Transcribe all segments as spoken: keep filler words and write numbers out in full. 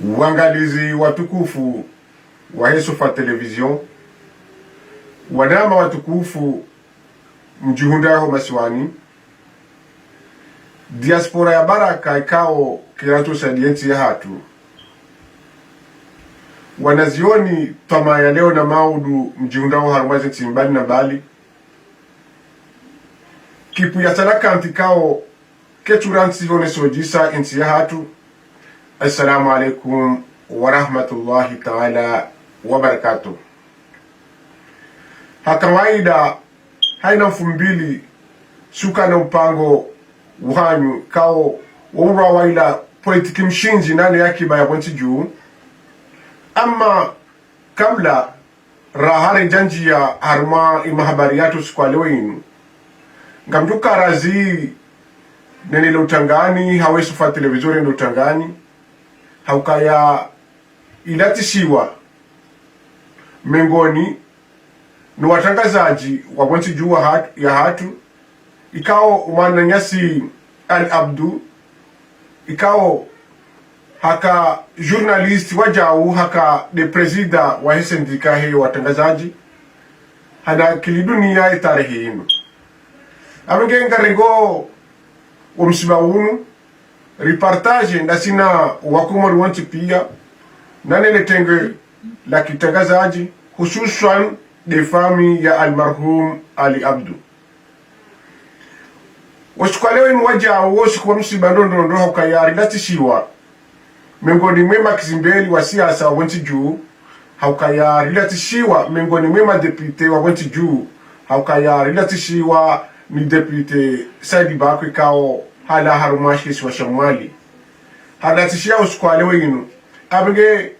Wangalizi watukufu wahe Sofa Télévision, wanama watukufu mdjihundrao masiwani, diaspora ya baraka ikao kiratso sha ntsi yahatru, wanazioni twamaya leo na maudu mdjihundrao harumwa zintsi mbali na mbali, kipu ya tsana kanti ikao ketsurantsi hone sodjisa ntsi yahatru. Assalamu alaikum warahmatullahi taala wabarakatuh. Ha kawaida, haina mfumbili, suka na mpango wahanyu ikao waurwa waila politiki mshindzi nane yakiba ya pvo ntsi dju. Ama kabla raha ridjandjia harumwa imahabari yatru siku wa leo inu, ngamdjo karazi nene le utangani, hawe Sofa Télévision rende utangani, haukaya ilatishiwa mengoni no watrangazadji wa pvo ntsi dju wahat-, yahatru, ikao mwananyasi Ali Abdu, ikao haka journaliste wadjau, haka nde président wahe syndicat he watrangazadji, hana kili dunia etarehi inu. Apvo nge ngarengo wo msiba unu, ripartage ndasi na wakomori wontsi pia, nane le tenge la kitrangazadji, hususwan nde famiyi ya almarhum Ali Abdu. Wo siku wa leo inu wadjau, wo siku wa msiba ndrondrondro, haukaya rilatishiwa mengoni mwe makizimbeli wa siasa wa pvo ntsi dju, haukaya rilatishiwa mengoni mwe madéputé wa pvo ntsi dju, haukaya rilatishiwa ni député Saidi Bakwe ikao halawa harumwa she isiwa sha Mwali. Halatishiwa wo siku wa leo inu. Apvo nge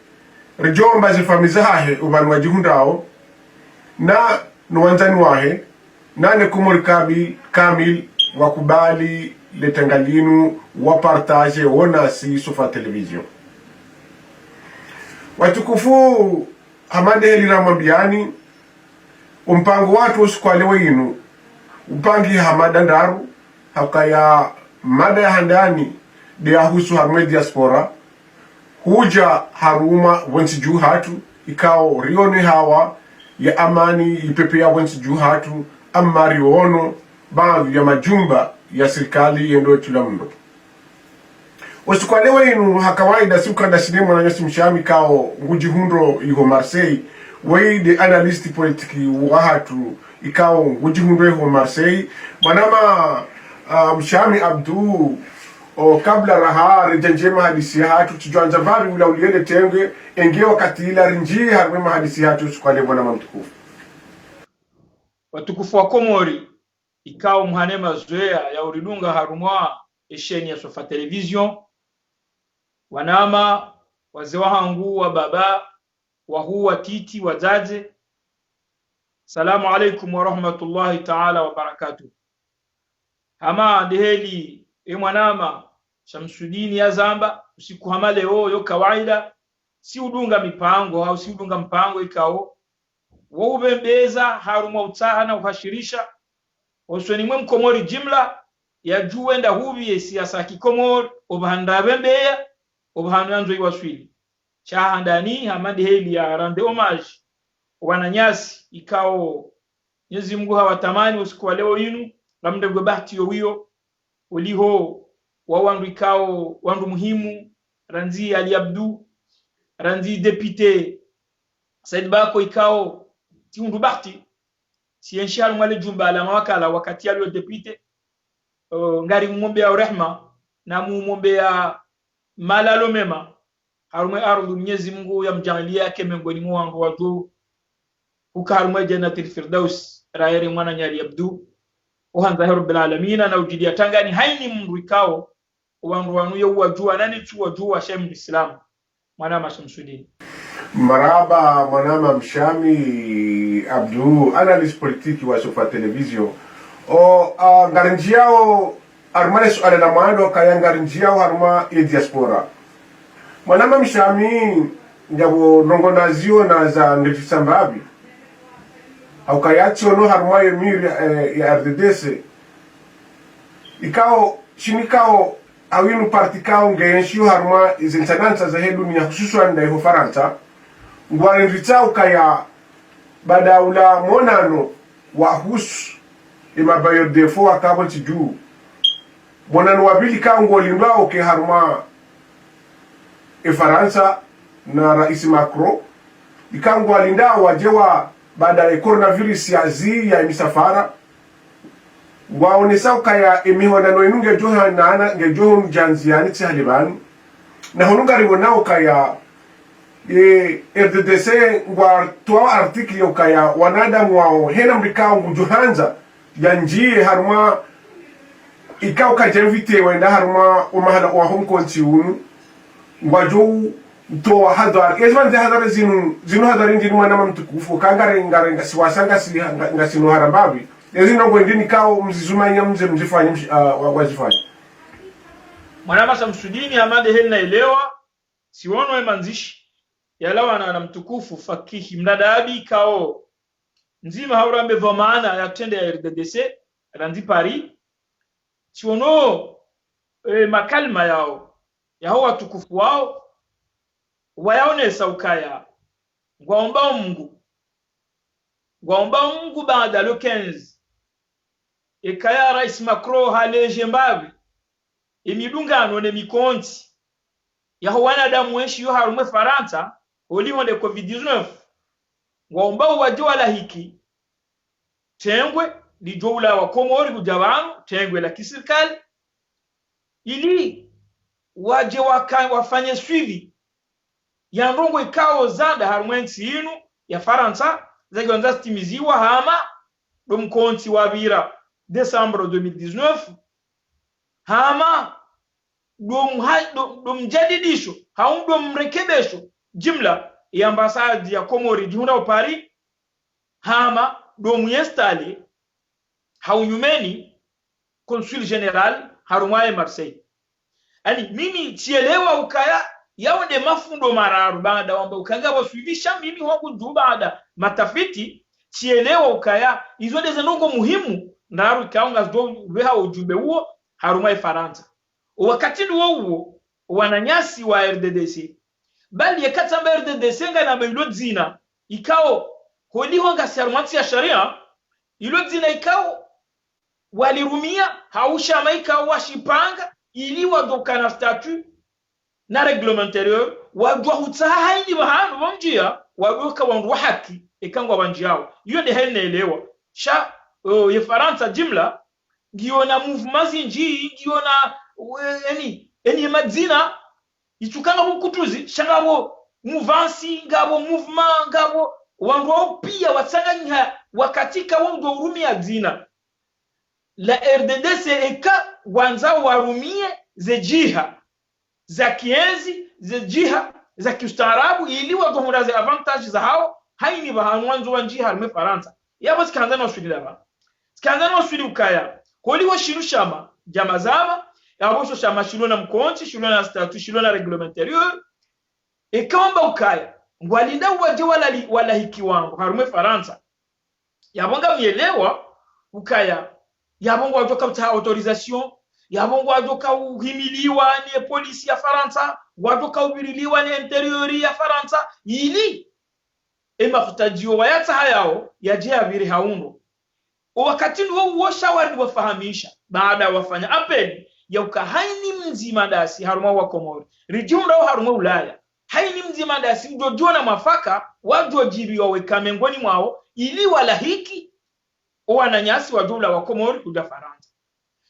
ridjomba ze famiyi zahahe upvanu wadjihundrao, na no wandzani wahe, nane Komori kabi-, kamili wakubali le tanga linu, wapartage wo nasi Sofa Télévision. Watukufu, hama nde heli ramwambiani, wo mpango watru wo siku wa leo inu, upangiha ha mada ndraru, haukaya mada ya handani nde yahusu harumwa ye diaspora, hudja harumwa pvo ntsi dju hatru, ikao rione hawa ya amani ipepea pvo ntsi dju hatru, ama riono baadhwi ya majumba ya sirikali yendo etula mndo. Wo siku wa leo inu ha kawaida, si ukandashine mwananyasi Mshami ikao ngudjihundro iho Marseille, woyi nde analyste politique wahatru, ikao ngudjihundro iho Marseille. Mwanama, ah, Mshami Abdu, o, kabla raha ridjandjie mahadisi yahatru, tsidjwandza mbapvi ula uliele tenge, enge wakati ila rindjie harumwa mahadisi yahatru siku wa leo, mwanama mtukufu. Watukufu wa Komori, ikao muhane mazoea ya uridunga harumwa esheni ya Sofa Télévision, wanama, wazee wahangu, wababa, wahuu, watiti, wadzadze, salamu alaikum warahmatullahi taala wabarakatuh. Hama nde heli e mwanama Shamsudini yazamba, usiku hama leo yo kawaida, si udunga mipango, hau si udunga mpango ikao wo ubembeza harumwa utsaha na uhashirisha, osoni mwe mkomori jimla, yadjuwe ndahupvi ye siasa ya kikomori, opvahanu rabembeya, opvahanu yandzo iwaswili. Sha handani, hama nde heli ya rendre hommage, owananyasi ikao Mwenyezi Mungu hawatamani wo siku wa leo inu, ngamrengwe bahati yo wiyo, oliho wa wandru ikao wandru muhimu, randzi Ali Abdu, randzi député Said Bakwe ikao tsi undru bahati, tsi enshi harumwa le jumba la mawakala wakati yaliyo député, eh, ngarimumombeya urehma, na mumombeya malalo mema, harumwa e ardhu Mwenyezi Mungu yamdjaanliye yake mengoni mwa wandru wadjo huka harumwa e Jannatil Firdaus, raha ye mwananya Ali Abdu, ohandza he Rabbil Alamina, na udjiliya tangani haina mndru ikao, owandru wanu ye uwadjuwa, nani tsu wadjuwa, sha ye mndru Islamu, mwanama Shamsudini. Marahaba, mwanama Mshami Abdu, analyste politique wa Sofa Télévision. O, a, ngarindjiyao, harumwa le suala la mwando, kaya ngarindjiyao harumwa ye diaspora. Mwanama Mshami, ndjapvo ndrongoo naziona za ndreti sambapvi, haukaya tsiono harumwa ye miri, eh, ya R D D C. Ikao, shini ikao, au inu parti ikao nge enshio harumwa ize ntsanantsa zahe dunia, hususwani nda iho Farantsa, ngwarendritsao ukaya baada ula monano wahusu emabailleurs de fonds wakapvo ntsi dju, monano wa pvili ikao ngolindwao uke harumwa e Farantsa na Raisi Macron, ikao ngwalindao wadje wa baada e coronavirus yaziya emisafara, ngwaonesao ukaya emihonano inu ngedjo hanana, ngedjo hondza ndziani tsi hale pvanu. Na hunu ngarionao ukaya, e, R D D C ngwatoao article ya ukaya wanadamu wao, hena mdru ikao ngudjo handza yandjiye harumwa, ikao kadja invité wende harumwa omahala waho mkontsi unu, ngwadjo utowa hadhari. Ezi pvanu ze hadhari zinu, zinu hadhari ndini mwanama mtukufu, ka ngare, ngare, ngasi wasa, ngasi, nga-, ngasinu harambapvi. Ezi ndrongoo ndini ikao mzizumanya mze mzifanye, mzi-, ah, wa-, wazifanye. Mwanama Shamsudini Hamadi, heli naelewa, tsiwono emandzishi yalawana na mtukufu Fakihi Mdadabi ikao ndzima hau rambe dhwamana ya trende ya R D D C, randzi Paris, tsiwono, e, makalima yao, yaho watukufu wao, wayaonesa ukaya ngwaombao Mungu, ngwaombao Mungu baada le quinze, ekaya Raisi Macron haleje mbapvi emidungano ne mikontsi yaho wanadamu wenshio harumwa e Farantsa, holiho nde covid dix-neuf, ngwaombao wadje walahiki tengwe lidjo ula wa Komori kudja pvanu, tengwe la kisirikali, ili wadje waka-, wafanye suivi ya ndrongoo ikao zanda harumwa entsi inu ya Farantsa, zadjo andza zitimiziwa hama ndo mkontsi wapvira décembre deux mille dix-neuf, hama ndo mha-, ndo, ndo mjadidisho, hau ndo mrekebesho jimla ya ambassade ya Komori djihundrao Paris, hama ndo muinstaller hau nyumeni consul général harumwa e Marseille. Ani, mimi tsielewa ukaya yao nde mafundo mararu, baada wamba ukaya ngapvo suivi, sha mimi hwangu dju baada matafiti, tsielewa ukaya izo nde ze ndrongoo muhimu ndraru ikao ngazidjo pveha ujumbe uwo harumwa e Farantsa. Owakati ndo uwo uwo, wananyasi wa R D D C, bali yeka tsamba R D D C ngana ilo dzina ikao holiho ngasi harumwa ntsi ya sharia, ilo dzina ikao walirumia hau shama ikao washipanga ili wadjo ukana statut na règlement intérieur, wadjo hutsaha haini pvahanu pvondjia, wadjo uka wandru wa haki, eka ngwapvandjiao. Iyo nde heli naelewa. Sha, eh, ye Farantsa jimla, ngiona mouvement zindji, ngiona, eh, eni, eni madzina, itsuka ngapvo mkutuzi, sha ngapvo mouvance, ngapvo mouvement, ngapvo wandru wao pia watsanganyiha wakati ikao ndo urumia dzina la R D D C, eka wandzao warumie ze djiha za kienzi, ze djiha za kiustaarabu, ili wadjo hundra ze avantage zahao, haini pvahanu wandzo wandjiha harumwa e Farantsa. Yapvo tsikandza niwaswili lapva. Tsikandza niwaswili ukaya, holiho shinu shama dja mazama, yapvo sho shama shilo na mkontsi, shilo na statut, shilo na règlement intérieur, eka wamba ukaya ngwalindao wadje walali-, walahiki wandru harumwa e Farantsa, yapvo ngamielewa ukaya, yapvo ngwadjo uka utsaha autorisation, yapvo ngwadjo uka uhimiliwa ni e polisi ya Farantsa, ngwadjo uka upviriliwa ni e intérieur ya Farantsa, ili e mahutadjio wayatsahayao yadje yapvire ha undro. Owakati ndo uwo sha wari wafahamisha, baada wafanya appel ya uka haini mdzima ndasi harumwa wa Komori, ridjihundrao harumwa Ulaya, haini mdzima ndasi mdjo djona mwafaka wadjo djiriwa weka mengoni mwao, ili walahiki owananyasi wadjo ula wa Komori kudja Farantsa.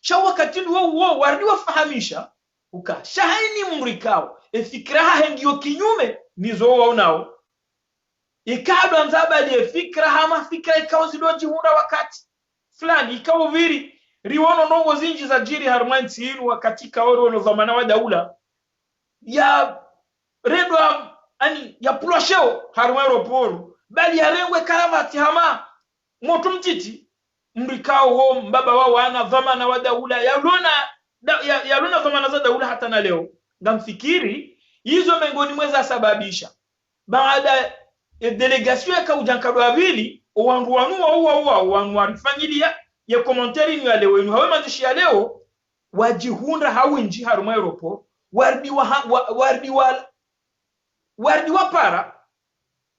Sha wakati ndo uwo wari wafahamisha uka sha haini mdru ikao e fikira hahe ngiyo kinyume nizo waonao, ikao ndo andza abadili e fikira, hama fikira ikao zidjo djihundra wakati fulani, ikao pviri, riwono ndrongoo zindji zadjiri harumwa entsi inu wakati ikao riwono dhwamana wa daula ya rendwa, ani, ya pulwa sheo harumwa aéroport, bali yarengwe karavati hama motro mtiti, mdru ikao wo mbaba wa wana, dhwamana wa daula, yalona, da-, ya-, yalona dhwamana za daula hata na leo. Ngamfikiri, izo mengoni mwa eza sababisha. Baada e délégation yaka udja nkado ya pvili, owandru wanu wa uwa uwa, owanu warifanyilia ye commentaire inu ya leo, inu hawe mandzishi ya leo, wadjihundra ha windji harumwa aéroport, warudi wa ha-, wa-, warudi wa-, warudi wapara,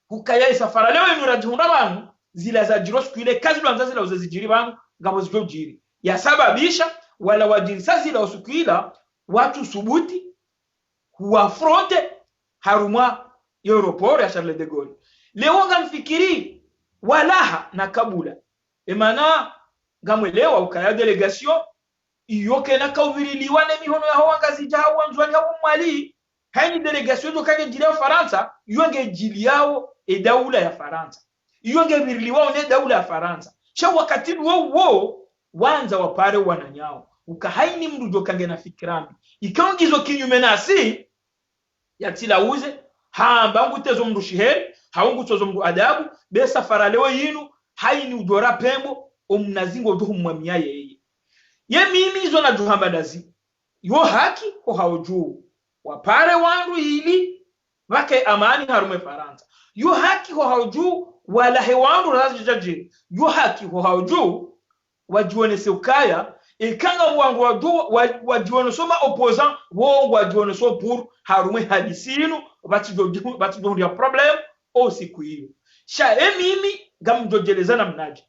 hukaya ye safari leo inu radjihundra pvanu, zila zadjiri o siku ile, kazidjwandza zila uze zidjiri pvanu, ngapvo zidjo djiri. Yasababisha, wala wadjirisa zila o siku ila, watsu subuti, huwafronte, harumwa aéroport ya Charles de Gaulle. Leo ngamfikiri, walaha na kabula. Emana, ngamwelewa ukaya délégation, iyo kena kaupviriliwa ne mihono yaho wa Ngazidja hau wa Ndzuwani hau Mwali, haini délégation idjo kaya ngedjiliyawo Farantsa, iyo ngedjiliyawo e daula ya Farantsa. Iyo ngepviriliwawo ne daula ya Farantsa. Sha wakati uwo uwo, wandza wapare wananyawo. Uka haini mndru djo kaya ngena fikira mbi. Ikao ngizo kinyume nasi, yatsilauze, hamba ngutrezo mndru shiheri, hau ngutsozo mndru adabu, be safari leo yinu, haini udjo ra pembo, omnazi ngodjo humwamia yeye. Ye mimi izo nadjo hamba ndazi, yo haki ho hawo dju, wapare wandru ili, pvwake amani harumwa e Farantsa. Yo haki ho hawo dju, walahe wandru razi djadjiri. Yo haki ho hawo dju, wadjionese ukaya, eka ngapvo wandru wadjo, wa-, wadjionese o ma opposants, wo ngwadjionese o pour, harumwa e hadisi inu, pvatsidjo, pvatsidjo hundriya problème, o siku iyo. Sha e mimi, ngamdjo djeleza namnadje.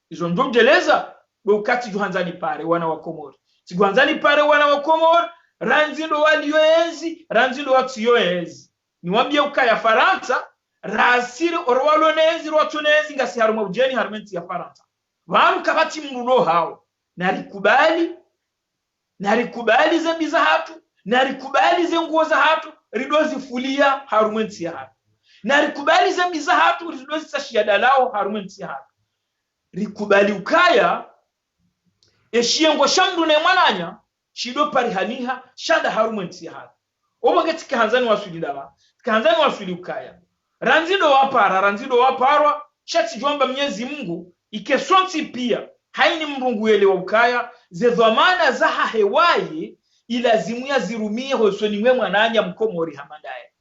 Izo ndjo djeleza, ndo uka tsidjo handza nipare wana wa Komori. Tsidjo handza nipare wana wa Komori, randzi ndo waliyo ezi, randzi ndo watsiyo ezi. Niwambiye ukaya Farantsa, rasi ri oro walo nezi, ro watso nezi, ngasi harumwa udjeni harumwa entsi ya Farantsa. Pvanu kapvatsi mndru ndo hawo. Narikubali, narikubali ze mbi zahatru, narikubali ze nguo zahatru, rido zifuliya harumwa entsi yahatru. Narikubali ze mbi zahatru, rido zisashiya dalao harumwa entsi yahatru. Rikubali ukaya, eshiyengo sha mndru ne mwananya, shido parihaniha, shanda harumwa entsi yahatru. Opvo nge tsikahandza niwaswili ndapva, tsikahandza niwaswili ukaya. Randzi ndo wapara, randzi ndo waparwa, sha tsidjo amba Mnyezi Mungu, ike sontsi piya, haini mndru nguyelewa ukaya, ze dhwamana zahahe waye, ilazimu yazirumiye hosoni mwe mwananya Mkomori hama ndaye.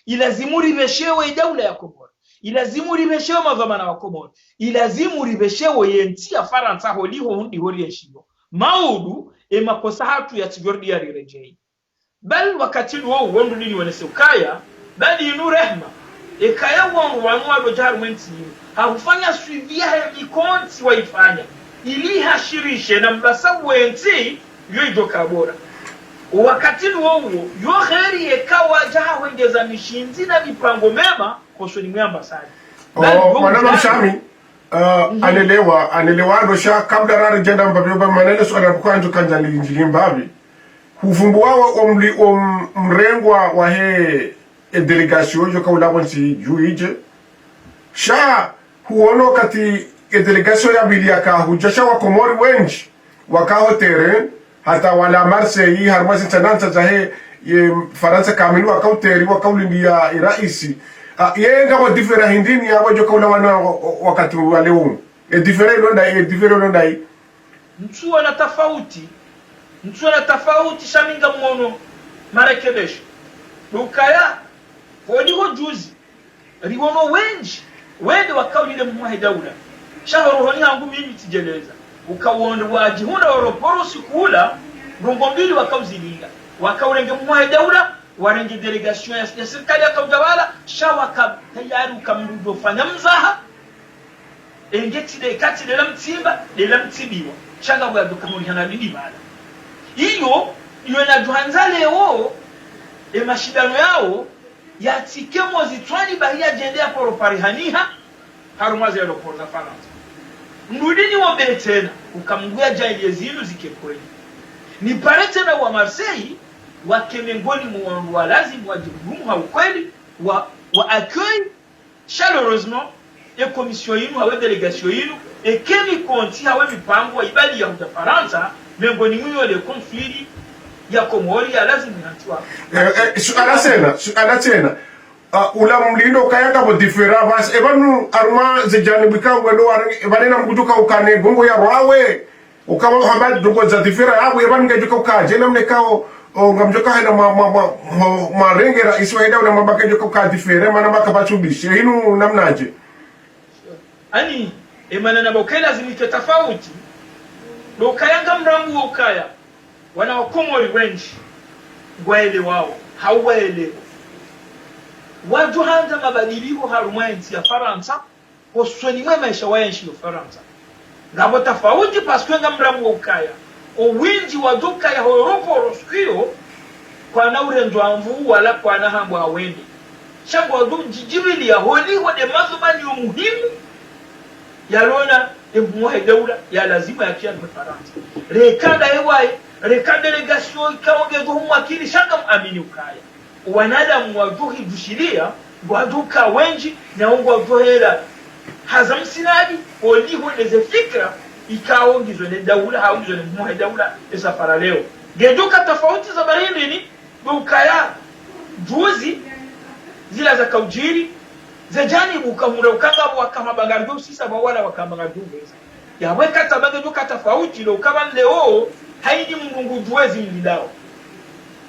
Ilazimu ripveshewe e daula ya Komori. Ilazimu ripveshewe madhwamana wa Komori. Ilazimu ripveshewe ye ntsi ya Farantsa holiho hundri hori yenshiyo. Maudu, e makosa hatru yatsidjo rudi yariredjeyi. Bali wakati uwo uwo ndrudi niwonese ukaya, bali inu rehema, ekaya wandru wanu wado dja harumwa entsi inu. Hahufanya suivi yahe mikontsi wayifanya. Ili hashirishe na mbasa wentsi, yo idjo ka bora. Wakati uwo uwo, yo heri yeka wadja hahwengeza mishindzi na mipango mema, hosoni mwe ambasadi. Bali, oh, yo mwanama mshami, uh, mhm, anelewa, anelewa ndo sha, kabla rari djenda mbapvi, ba manene suala kwandzo kandza lindjili mbapvi. Huvumbuwa wa omli-, om-, mrengwa wahe e délégation yo kaula pvontsi dju idje. Sha, huono kati e délégation ya pvili yaka hudja sha wa Komori wendji, waka ho terrain, hata wala Marseille, harumwa zintsanantsa zahe, ye Farantsa kamili waka ho terrain, waka ulindiya e raisi. Ah, ye ngapvo différence hindri ni yapvo djo kaula wana wa-, wa-, wakati wa leo. E différence ilo ndayi, e différence ilo ndayi. Ntsuona tafauti, ntsuona tafauti sha mi ngamwono marekebesho. Ndo ukaya, holiho juzi, riwono wendji, wende wakaulile mwahe daula. Sha ho rohoni hangu mimi tsidjeleza. Uka wonde wadjihundra oroporo siku ula, ndrongoo mbili wakauzilinga. Wakaurenge mwahe daula, warenge délégation ya, ya sirikali yakaudjawala, sha waka tayari uka mndru udjofanya mzaha, enge tsi nde, katsi ndela mtsimba, ndela mtsimbiwa. Sha ngapvo yadjo kamuri hana bibi bala. Iyo, iyo inadjo handza leo, e mashindano yawo, yatsike mo zitswani bahi yadjende yaparo parihaniha, harumwa ze aéroport za Farantsa. Ndrudi niwambe tsena, uka Mngu yadjaaliye zinu zike kweli. Nipare tsena wa Marseille, wake mengoni mwa wandru wa lazimu wadjihudumu ha ukweli, wa, wa accueil, chaleureusement, e commission yinu, hawu e délégation yinu, eke mikontsi, hawu e mipango, waibali ya hudja Farantsa, mengoni mwa iyo le conflit ya Komori ya lazimu yantsiwa. Eh, eh, suala tsena, suala tsena. Ah, ula mlindo kaya ngapvo différence, basi, e pvanu harumwa ze janibu ikao ngwendo wari, e pvanu ena mkutsuka ukane gongo ya rwawe, uka wahamba ndrongoo za différence, apvo e pvanu ngedjoka uka dje namna ikao, o, ngamdjoka hena mwa, mwa, mwa, mwa, mwarenge raisi wahe daula mwamba ngedjoka uka différence, mana maka pvatsu bishe, hinu namnadje? Ani, e mana namba ukaya lazimu ike tafauti, ndo ukaya ngamrambuo ukaya, Wana wa Komori wendji ngwaelewao, hau waelewa. Wadjo handza mabadiliho harumwa entsi ya Farantsa, hosoni mwe maesha waenshio Farantsa. Ngapvo tafauti parce que ngamrambuo ukaya, owindji wadjo kaya ho aéroport siku iyo, kwana urendzwa nvuu wala kwana hambwa wende. Sha ngwadjo djidjibiliya holiho nde madhumuni yo muhimu, yalona emhuu wahe daula ya lazimu yakiya harumwa Farantsa. Reka nda ewaye, reka délégation ikao ngedjo humwakili, sha ngamuamini ukaya owanadamu wadjo hidjushiliya, ngwadjo ka wendji, nao ngwadjo hela haza msinadi, holiho ndeze fikira ikao ngizo ne daula, hau ngizo ne mhuu wahe daula, esafara leo. Ngedjo ka tafauti za barindini, ndo ukaya, juzi, zila zakaudjiri, ze janibu kamura ukanga waka mabanga ndo sisa mawala waka mabanga ndo veza. Yapvo eka taba ngedjo ka tafauti lo ukaba leo, haini mndru ngudjuwa ezimlindao.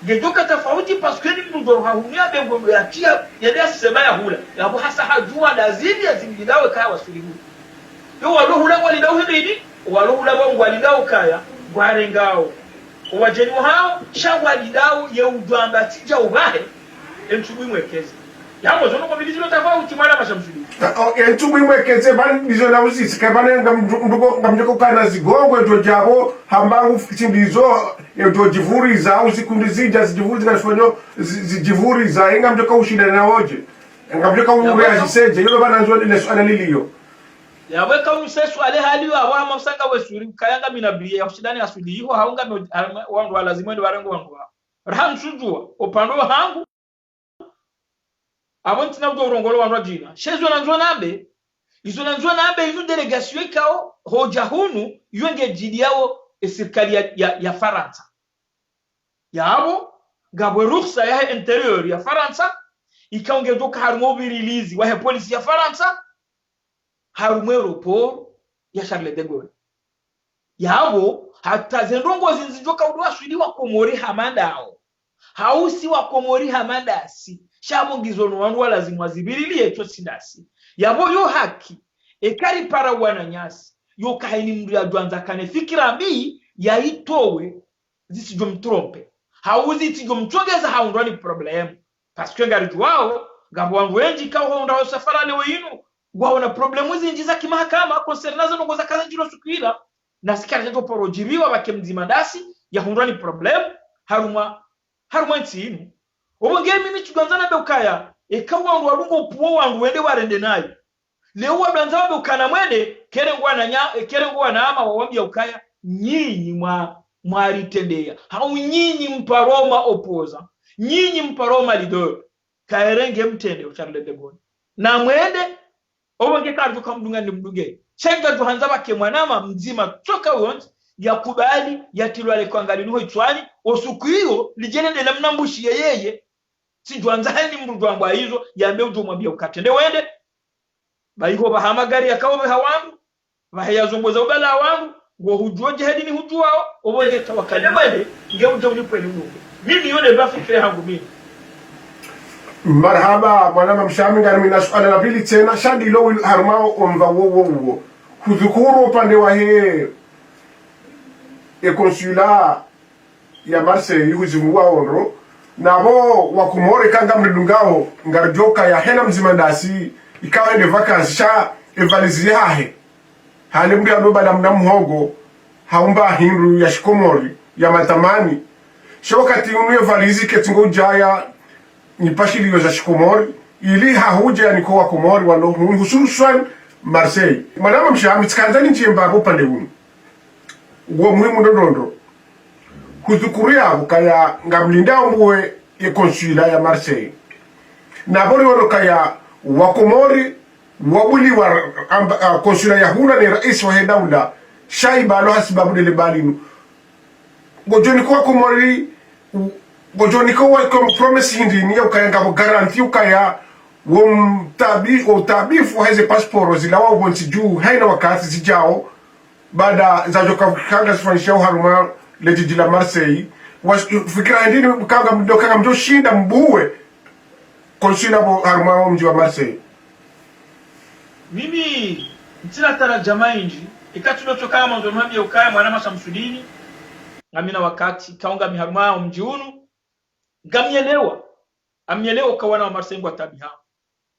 Ngedjo ka tafauti parce que ni mndru ndo hahumia bengo ya kia, yende asisema ya hula. Yapvo hasa hadjuwa lazima ezimlindao kaya wasuli hula. Yo walo hula ngwalindao hindrini, walo hula bo ngwalindao kaya, ngwarengao owadjeni wahao, sha ngwalindao ye udjwamba tsidja ubahe, entsubu imwekeze. Yapvo zo ndrongoo mbili zilo tafauti mwana mashamsuli. Ah, oh, entsubu imwekeze, bani ndizo na uzisi, ka bani ngamdjo-, mdruko, ngamdjo ka ukana zigongo, ndo djapvo, hamba ngu f-, tsi ndizo, ndo djivuriza, usiku ndizidja, zidjivuriza, ngasifanyo, zi-, zidjivuriza, inga mdjo ka ushinda na wodje. Ngamdjo ka ureagiseje, yolo bana nzo ne suala liliyo. Yapvo eka usesu ale hali yo apvo hama usanga wesuli, ukaya ngami na biye, ya ushindani asuli iho, hau ngami, wandru wa lazimu wende warenge wandru wao. Raha ntsudjuwa, opvandro hangu, apvo ntsina udjo urongolo wandru wadjina. She izo nandzo nambe, izo nandzo nambe, inu délégation ikao, hodja hunu, iyo ngedjiliyao, esirikali ya, ya, ya Farantsa. Yapvo, ngapvo ruhusa yahe intérieur ya Farantsa, ikao ngedjo ka harumwa uvirilizi wahe polisi ya Farantsa, harumwa aéroport ya Charles de Gaulle. Yapvo, hata ze ndrongoo zindji zidjo ka udjo waswili wa Komori hama ndao. Hau si wa Komori hama ndasi. Sha pvo ngizo no wandru wa lazimu waziviriliye tso si ndasi. Yapvo yo haki, eka ripara wananyasi, yo ka haini mndru yadjwandza kane fikira mbi, yaitowe, zitsidjo mtrompe. Hau zitsidjo mtsongeza hahundrwa ni problème. Parce que ngaridjuwao, ngapvo wandru wendji ikao hahundra ho safara leo inu, ngwaona problème zindji za kimahakama, concernant ze ndrongoo zaka zandjiro siku ila, na sirikali yadjo paro djiriwa pvake mdzima ndasi, yahundrwa ni problème, harumwa, harumwa entsi inu. Opvo nge mimi tsidjwandza nambe ukaya, eka wandru wadungo upvuo wandru wende warende nayo. Leo wadjwandza wambe ukana mwende, kere ngwananya, kere ngwanama wawambia ukaya, nyinyi mwa, mwaritrendeya. Hau nyinyi mparo ma opposant. Nyinyi mparo ma leader. Kayere nge mtrende o Charles de Gaulle. Na mwende, opvo nge karidjo ka mdunga ni mdunge. Sha ngamdjo handza pvake mwanama mdzima tsoka wontsi, yakubali, yatrilwa le kwanga linu ho itswani, osuku iyo, lidje lende la mnambushi yeyeye. Tsidjwandza haini mndru djwambwa izo, yambe udjo mwambia ukatrende wende. Pvahiho pvaha magari yakao pveha wandru, pvahe yazongoza ubala wandru, ngo hudjuo djihadi ni hudjuwao, opvo nge tawakali mwende, nge udjo unipvwe ni mndru. Mimi yo nde mba fikira hangu mimi. Marahaba, mwanama Mshami, ngari mi na suala la pvili tsena, sha ndilo wili harumwa omva wo, wo, wo. Hudhukuru upande wahe, e consulat ya Marseille, huzivuwa ondro. Napvo wa Komori eka ngamridungao, ngaridjo kaya hena mdzima ndasi, ikao hende vacances sha evalizi yahahe. Hale mndru yadobala mna muhogo, haumba hindru ya shikomori, ya matamani. Sha wakati unu evalizi ketsi ngo udjaya, ni pashiliyo za shikomori, ili hahudja yaniko wa Komori, walo hu-, hususwan Marseille. Mwanama Mshami, tsikandza nindjiye mbapvo upande unu. Wo muhimu ndrondrondro. Hudhukuru yapvo kaya ngamlindao mbuwe ye consulat ya Marseille. Napvo riono kaya wa Komori, wabuliwa amba, ah, consulat yahula ne raisi wahe daula, sha ibalo hasibabu ndele balinu. Ngodjo nika wa Komori, ngodjo nika wa Kom-, promesse hindri ni ya ukaya ngapvo garantie ukaya wo mtabi-, wo utabifu heze pasiporo zilawa upvo ntsi dju, haina wakati zidjao, baada zadjo ka-, kanga zifanyisha harumwa le djidji la Marseille. Was-, fikira hindri ni kanga mdo, kanga mdjo shinda mbuwe consulat pvo harumwa wo mdji wa Marseille. Mimi, ntsina taradjama indji, ikati ndo tsoka mwandzo nwambie ukaya mwanama Shamsudini, Ngamina wakati, kaunga mi harumwa omdji unu. Ngamielewa. Amielewa uka wana wa Marseille ngwatabiha.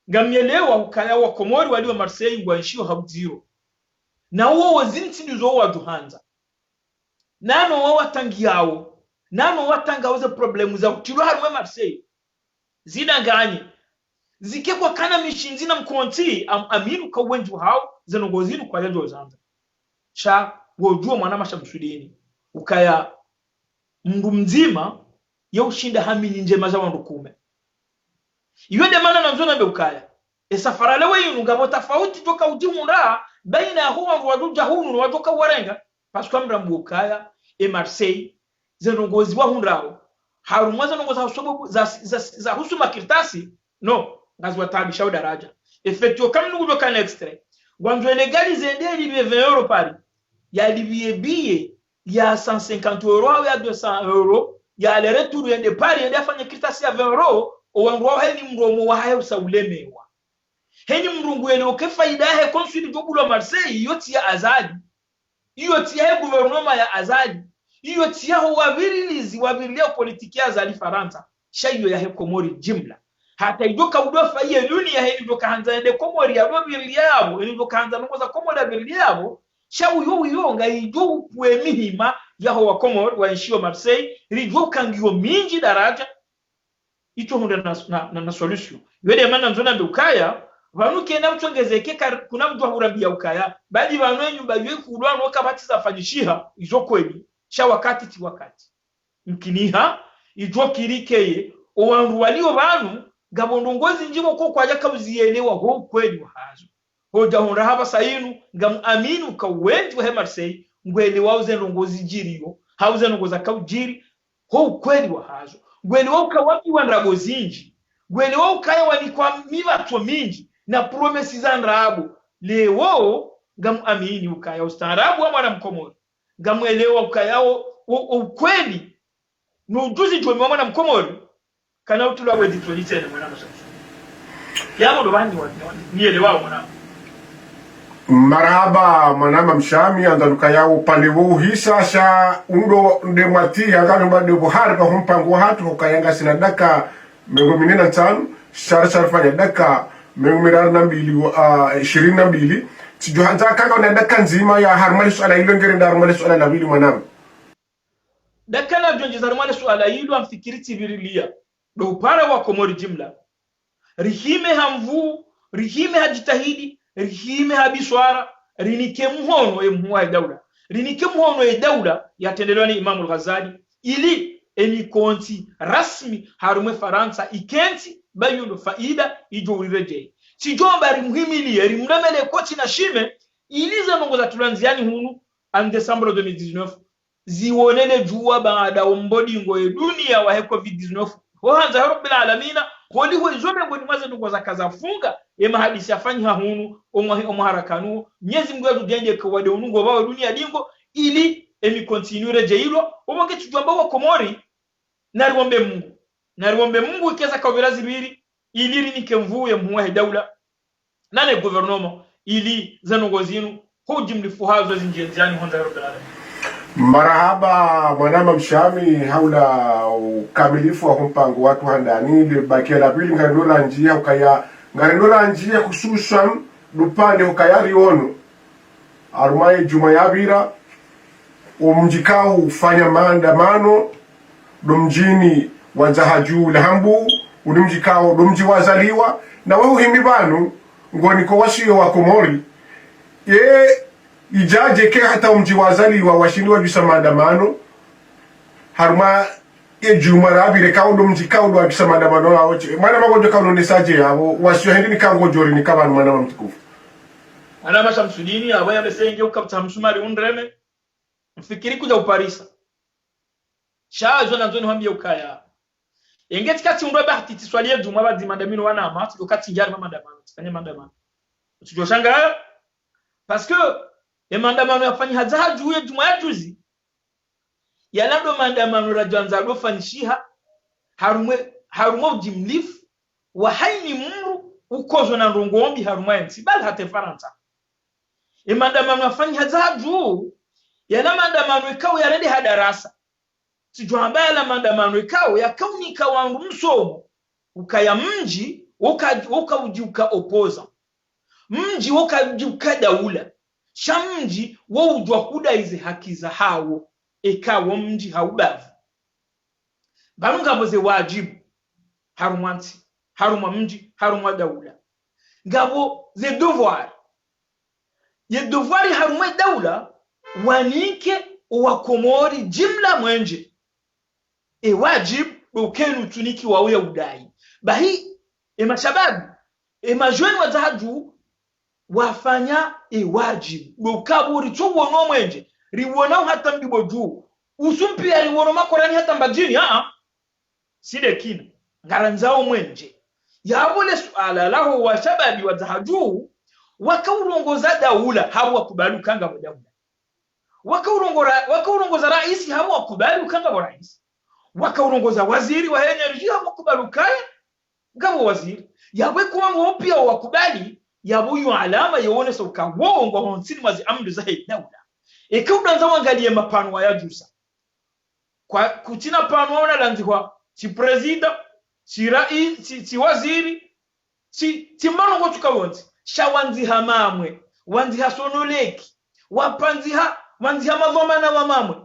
Ngamielewa ukaya wa Komori walio Marseille ngwaenshio ha udziro. Na uwo wo zintsi ndizo wadjuhandza. Nano wawatangiyao. Nano watangao ze problème za utilwa harumwa Marseille. Zidanganye. Zike kwakana mishindzi na mkontsi, am-, aminu ka wendji wahao, ze ndrongoo zinu kwadjadjo zandza. Sha, wodjuwa mwanama Shamsudini. Ukaya mndru mdzima, ye ushinda hamini ndjema za wandru kume. Iyo nde mana nandzo nambe ukaya. E safara lewo inu ngapvo tafauti djoka udjihundra, baina yaho wandru wadjodja hunu no wadjoka warenga, parce que amrambu ukaya, e Marseille, ze ndrongoo ziwahundrao. Harumwa ze ndrongoo za husu, za, za, za husu makartasi, no, ngaziwataabisha o daraja. E fait yo kamnu kudjoka na extrait. Ngwandzo e légaliser nde yalipviye vingt euros Paris. Yalipviye billet ya cent cinquante euros au ya deux cents euros, ya aller-retour yende Paris, yende yafanye kartasi ya vingt euros, o wandru wao heni mndru omo wahahe usa ulemewa. Heni mndru nguelewo ke faida yahe consul djo bulwa Marseille, iyo tsi ya Azali. Iyo tsi yahe gouvernement ya Azali. Iyo tsi yaho wapvirilizi, wapvirilia o politiki ya Azali Farantsa. Sha iyo yahe Komori jimla. Hata idjo ka udjo fa iye dunia heni djo kahandza yende Komori yadjo pvirilia yapvo, heni djo kahandza ndrongoo za Komori yapvirilia yapvo, sha uyo uyo ngayidjo upvwe mihima yaho wa Komori waenshio Marseille, ridjo ukangiyo mindji daraja, itso hundra na, na, na, na solution. Iyo nde mana nandzo nambe ukaya, pvanu kena mtsongezeke kar-, kuna mdru wa hurambiya ukaya, bali pvanu e nyumba yo ikulwa no kapvatsi zafanyishiha, izo kweli, sha wakati tsi wakati. Mkiniha, idjo kiri keye, o wandru walio pvanu, ngapvo ndrongoo zindji pvoko kwadjaka uzielewa ho ukweli wahazo. Hodja hundra hapvasa inu, ngamuamini uka wendji wahe Marseille, ngwelewao ze ndrongoo zidjiriyo, hau ze ndrongoo zaka udjiri, ho ukweli wahazo. Ngwelewao uka wambiwa ndrabo zindji, ngwelewao ukaya wanikwa mipvatso mindji, na promesses za ndrabo. Lewo, ngamuamini ukaya ustaarabu wa mwana Mkomori. Ngamwelewa ukaya o, o, o ukweli, no ujuzi djo mi wa mwana Mkomori, kana utulwa weditso nitsene mwanama Shamsu. Yapvo ndo pvani wa, wa, nielewao mwanama. Marahaba, mwanama Mshami, andaluka yawo pvale wo uhisa, sha undo nde mwati, yanga nomba nde buhari, pvaho mpango wahatru, hukaya ngasina daka mengo mine na ntsanu, shari shari fanya daka mengo miraru na mbili, ah, ishirini na mbili. Tsidjo handza kanga una daka ndzima ya harumwa le suala ilo ngere nda harumwa le suala la pvili mwanama. Daka nadjo ndjiza harumwa le suala ilo amfikiri tsipvirilia. Ndo upara wa Komori jimla. Rihime ha nvuu, rihime ha jitihadi, rihime ha biswara, rinike muhono ye mhuu wahe daula. Rinike muhono ye daula yatrendelwa ni Imamul Ghazali, ili e mikontsi rasmi harumwa e Farantsa ikentsi, ba iyo ndo faida idjo urirejei. Tsidjo amba rimuhimilie, rimremele kotsi na shime, ili ze ndrongoo zatulwa ndziani hunu, en décembre deux mille dix-neuf, ziwonele djuwa baada o mbodingo ye dunia wahe covid dix-neuf. Ho handza ya Rabbil Alamina, holiho izo mengoni mwa ze ndrongoo zaka zafunga, e mahadisi yafanyiha hunu, omwahi, omwaha rakanuwo, Mnyezi Mngu yadjudjendje ka wade unu ngo pvawo dunia dingo, ili e mikontsi inu irejeilwa, opvo nge tsidjo amba wa Komori, nariombe Mngu. Nariombe Mngu ikeza ka upvira zipviri, ili rinike nvuu ye mhuu wahe daula, nane gouvernement, ili ze ndrongoo zinu, ho ujimlifu hazo zindjie ndziani ho handza ya Rabbil Alamina. Marahaba, mwanama Mshami, haula ukamilifu waho mpango watru handani, le bakia la pvili ngarendo randjia, ukaya, ngarendo randjia hususwan, ndo upande ukaya riono. Harumwa ye djumwa yapvira, omdji kao ufanya maandamano, ndo mdjini wa Nzahadju la Hambu, uli mdji kao, ndo mdji wazaliwa, na wewe uhimi pvanu, ngoniko wasiyo wa Komori. Ye, idjadje ke hata omdji wazaliwa, washindi wadjusa maandamano, harumwa ye djumwa rapvire kao ndo mdji kao ndo wabisa maandamano yawo tsi. Mwanama ngodjo kao ndo nesadje yapvo, wasiyo hindri nika ngodjo rinika pvanu mwanama mtukufu. Mwanama Shamsudini, apvo yambe senge ukapvutsa msumari unreme, mfikiri kudja uparisa. Sha zo nandzo nihwambiye ukaya. Enge tsika tsiundrwa bahati tsiswali ye djumwa pvadzima ndami no wanama, tsidjo ka tsinjari ma maandamano, tsifanye maandamano. Tsidjo shangaya, parce que, e maandamano yafanyiha Nzahadju ye djumwa ya juzi, yala ndo maandamano radjwandza ndo fanyishiha, harumwa, harumwa ujimlifu, wa haini mndru ukozo na ndrongoo mbi harumwa ye ntsi, bali hata e Farantsa. E maandamano yafanyiha Nzahadju, yala maandamano ikao yarendeha darasa. Tsidjo hamba yala maandamano ikao yakaunika wandru msomo, ukaya mdji, woka, woka udji uka opposant. Mdji woka udji uka daula. Sha mdji wo udjwa hudai ze haki zahawo, eka wo mdji ha ubavu. Pvanu ngapvo ze wadjibu, harumwa ntsi, harumwa mdji, harumwa daula. Ngapvo ze devoir. Ye devoir harumwa daula, wanike owakomori jimla mwenje. E wadjibu, ndo ukenu tunikiwa uya udai. Bahi, e mashababi, e majeunes wa Dzahadju, wafanya e wadjibu. Ndo ukapvo ritso wono mwenje, riwona hata Mbibodju. Usumpvi ya riwono Makorani hata Mbadjini, aa. Side kina, ngarandzao mwenje. Yapvo le suala laho washababi wa Dzahadju, wakaurongoza daula, hapvo wakubali uka ngapvo daula. Wakaurongora-, wakaurongoza raisi, hapvo wakubali uka ngapvo raisi. Wakaurongoza waziri wa énergie, hapvo wakubali ukaya ngapvo waziri. Yapvo eka wanu pia wakubali, yapvo iyo alama yawonesa uka wo ngwao ntsini mwa ze amri zahe daula. Eka udanza wangaliye mapvanu wayadjusa. Kwa, kutsina pvanu waona landzihwa, tsi prezida, tsi rai-, tsi, tsi waziri, tsi, tsi mbano ngotsuka wontsi. Sha wandziha Mamwe, wandziha Sonelec, wapvandziha, wandziha madhwamana wa Mamwe.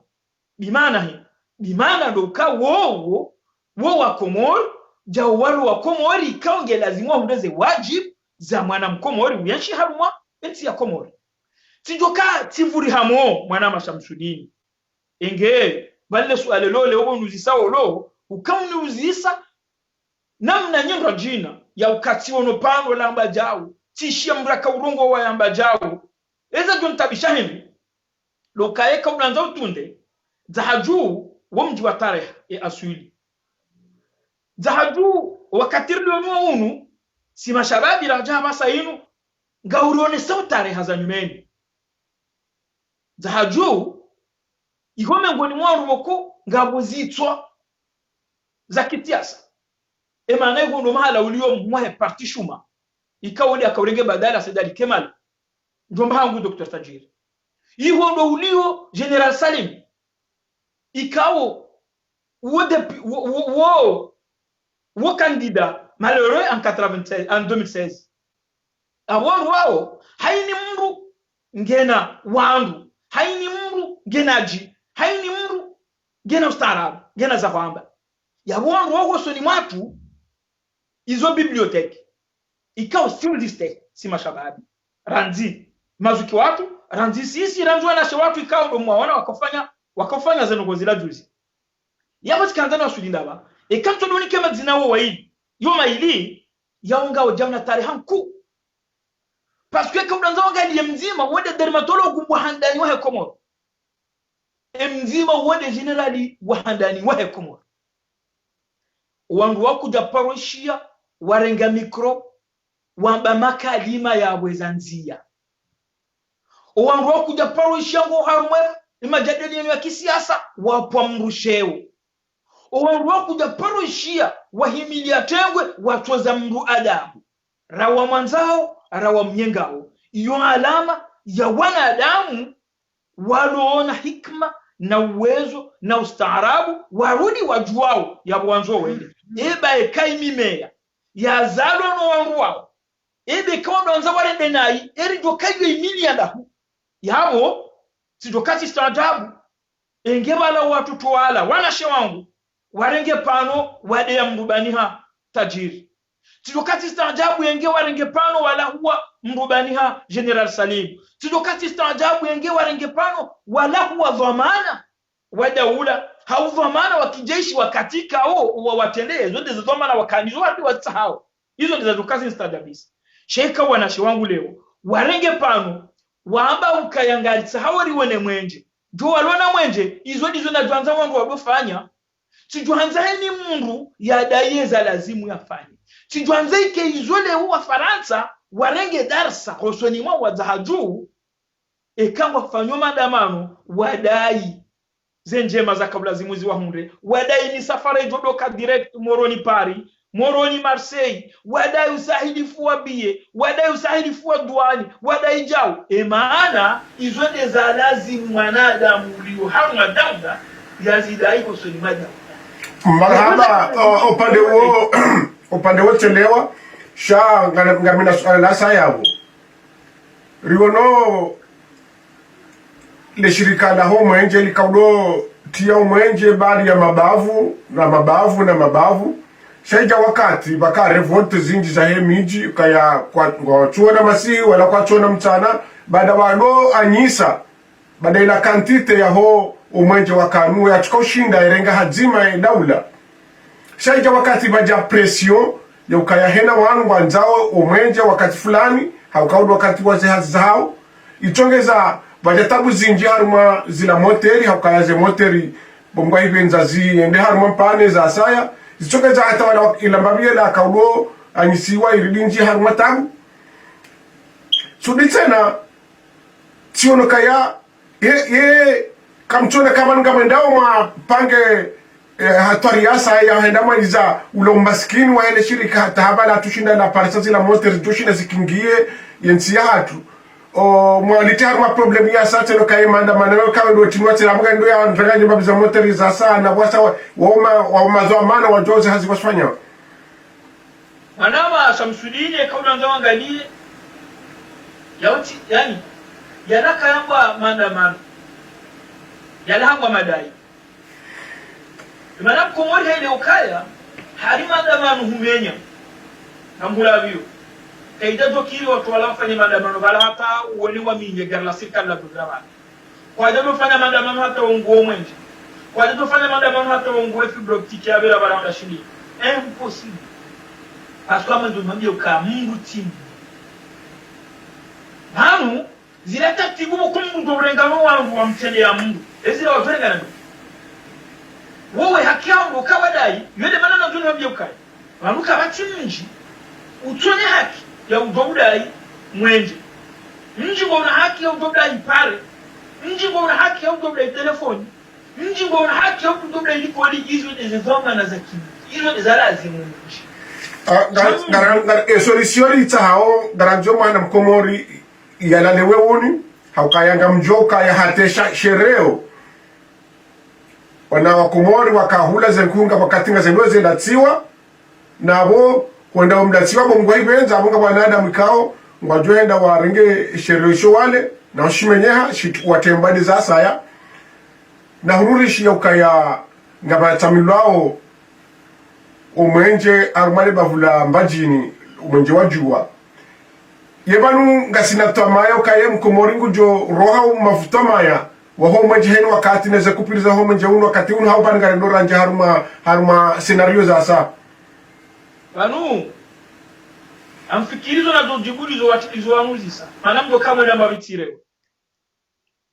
Bimaana hi, bimaana ndo uka wowo, wo wakomori, djau walo wakomori, ikao nge lazimu wahundre ze wadjibu za mwana mkomori, uyenshi harumwa entsi ya Komori. Tsidjoka tsivuri hamo, mwanama Shamsudini. Enge, pvale suala lole, obo nuzisa olo, ukauniuzisa, namna nyendwa djina, ya ukatsi wono pvanu lamba djau, tsishiya mdru aka urongoa yamba djau. Eza djo ntabisha hindri, loka eka udanza utunde, Dzahadju, wo mdji wa tareha, e aswili. Dzahadju, wakati rilio nuwo unu, si mashababi radja hapvasa inu, ngaurionesao tareha za nyumeni. Dzahadju, iho mengoni mwa wandru woko ngapvo zitswa za kisiasa. E maana iho ndo mahala ulio mwahe parti Shuma. Ikao uli akaurenge badala Said Ali Kemal. Mdjomba hangu Docteur Tajir. Iho ndo ulio Général Salim. Ikao wo dépu-, wo, wo, wo, wo candidat malheureux en quatre-vingt-seize, en deux mille seize. Apvo wandru wao, haini mdru ngena wandru, haini mdru ngena dji, haini mdru ngena ustaarabu, ngena za hwamba. Yapvo wandru wao hosoni mwatru, izo bibliothèque. Ikao si uziste, si mashababi. Randzi mazuki watru, randzi sisi, randzi wanashe watru, ikao ndo mwaona wakofanya, wakofanya ze ndrongoo zila juzi. Yapvo tsikandza na waswili ndapva, eka ntsodo nike madzina wo waili, yo maili, yao ngao djau na tareha nkuu. Parce que eka udanza wangaliye mdzima, wo nde dermatologue wa handani wahe Komoro. E mdzima wo nde général wa handani wahe Komoro. Wandru wakudja paro ishiya, warenga micro, wamba makalima ya bweza ndziya. Owandru wakudja paro ishiya ngo harumwa e majadiliano ya kisiasa, wapva mdru sheo. Owandru wakudja paro ishiya, wahimiliya tengwe, watsoza mdru adabu. Ra wamwandzao, ra wamnyengao. Iyo alama ya wanadamu waloona hikima na uwezo na ustaarabu, warudi wadjuwao yapvo wandzo wende. Eba eka imi meya, yazalwa no wandru wao. Ebe eka wandru wandza warende nayi, eri djo kayo imili ya ndahu. Yapvo, tsidjo katsi staajabu. Enge pvala watru twala, wanashe wangu, warenge pvanu wadeya mdru baniha Tajiri. Tsidjo katsi staajabu enge warenge pvanu walahuwa mdru baniha Général Salim. Tsidjo katsi staajabu enge warenge pvanu walahuwa dhwamana wa daula, hau dhwamana wa kijeshi wakati kao wa watrende, zo nde ze dhwamana wakanizo wandi watsahao. Izo nde zadjo kazi nistaajabisa. Sha eka wanashe wangu leo, warenge pvanu, wamba ukaya ngaritsahao riwone mwenje. Djo walona mwenje, izo ndizo nadjwandza wandru wadofanya. Tsidjwandza heni mdru yadaye za lazimu yafanye. Tsidjwandza ike izo leo Wafarantsa warenge darsa hosoni mwa Wadzahadju, eka ngwafanyo maandamano, wadayi ze ndjema zaka ulazimu ziwahundre, wadayi misafara idjo doka direct Moroni Paris, Moroni Marseille, wadayi usahilifu wa billet, wadayi usahilifu wa douane, wadayi djau. E maana, izo nde za lazimu mwanadamu ulio harumwa daula, Yazidai hosoni mwa Daula. Marahaba. O, upande wo, upande wo tselewa, sha ngana, ngamina suala la saya pvo. Riwono le shirika la ho mwenje likaudjo tiya o mwenje baadhwi ya mabavu na mabavu na mabavu. Sha idja wakati pvaka révolte zindji za he midji, kaya kwa, kwatsuona masihu wala kwatsuona mtsana, baada walo anyisa, baada ila quantité ya ho o mwenje wakanu yatsuka ushinda erenga hadzima e Daula. Sha idja wakati pvadja pression ya ukaya hena wanu ngwandzao o mwenje wakati fulani, hauka unu wakati wa ze hazi zahao. Itsongeza pvadja tabu zindji harumwa zila moteri, haukaya ze moteri bo ngwahipvendza ziende harumwa mpane za saya. Zitsongeza hata wala wa-, ila mbapvi yela kaudo anyisiwa iridi ndji harumwa tabu. Sudi tsena, tsiono kaya, ye, ye, kamtsiona kama ngamwendao mwapange, eh, hatwari ya saya, henda mwayiza ula umasikini wa hele shirika hata hapvala tsushinda la parisa zila moteri zitsoshinda zikingiye ye ntsi yahatru. O, mwaliti harumwa problème ya saya tseno kaye maandamano, kawe ndo tsinwa tsela, mbuka ndo ya ndranga nyumba biza moteri za saya, na wasa wa, wa uma, wa uma zo amana, wa djozi hazi wasifanya. Mwanama Shamsudini, eka ulandzo wangaliye, yauti, yani, yala kayambwa maandamano. Yala hambwa madai. Imana Mkomori haile ukaya, hari maandamano humenya. Ngamhula pviyo. Kaidja djokiri watru wala wafanye maandamano, pvala hata uwone waminye gari la sirikali la dodra pvanu. Kwadja dofanya maandamano hata wongowe mwenje. Kwadja dofanya maandamano hata wongowe fibre optique ya pvira pvala wandashini. Impossible. Parce que amwe ndo mwambie uka mndru tsi mndru. Pvanu, zila tatibu bo kumndru ndo urengano wandru wa mtsende ya mndru. Ezila waturengana ndo. Wowe haki ya mndru ukawadai, yo nde mana nandzo nimwambie ukaya. Pvanu kapvatsi mdji utsona haki ya udjo udai mwenje. Mdji ngona haki ya udjo udai pare. Mdji ngona haki ya udjo udai telefoni. Mdji ngona haki ya udjo udai likoli, izo nde ze dhwamana za kimdji. Izo nde za lazimu mdji. Ah, ngara, ngara, ngara, e solution itsahao, ngarandzo mwana Mkomori yalale weuni, haukaya ngamdjoka ya hatesha shereo. Wana wa Komori wakahula ze nkunga wakati nga ze ndo ze latsiwa, na pvo hwenda umlatsiwa bo ngwahipvendza, apvo nga wanadamu ikao ngwadjo henda warenge shereo isho wale, na ushimenyeha, shit-, watembani za saya, na hururishi ya ukaya ngapvatsamilwao o mwenje harumwa le bavu la Mbadjini, o mwenje wa djuwa. Ye pvanu ngasina twamaya ukaye Mkomori ngudjo roha umavu twamaya wa ho mwenje heni wakati neze kupiri za ho mwenje unu wakati unu hau pvanu ngarendo randja harumwa, harumwa scénario za saya. Pvanu, amfikiri zo na zo djibu lizo wati-, lizo wanuzisa. Mana mdo kamwe na mabitire.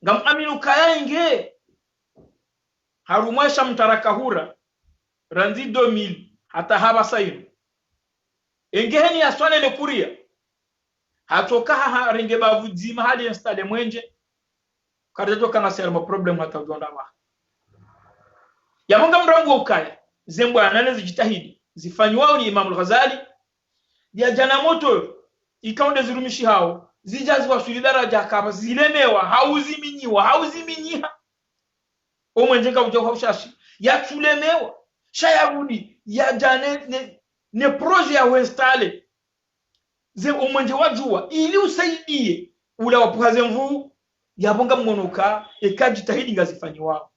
Ngam aminu kaya inge. Harumwa esha mtara kahura, randzi deux mille, hata hapvasa inu. Enge heni ya swane ne kuria. Hatsoka ha, harenge bavu dzima hali installe mwenje. Karidjatsoka ngasi harumwa problème hata udjo ndapva. Yapvo ngamrambwa ukaya, ze mbwana ne zidjitihadi zifanyiwao ni Imam Al-Ghazali, ya djana moto, ikao nde zirumishihao, zidja ziwaswili daraja kapva zilemewa, hau ziminyiwa, hau ziminyiha. O mwenje ngaudja ha ushashi, yatsulemewa, sha yarudi, yadja ne, ne, ne projet ya uinstalle ze o mwenje wa djuwa, ili usaidiye ula wapvuha ze nvuu, yapvo ngamwono uka, eka djitihadi ngazifanyiwao.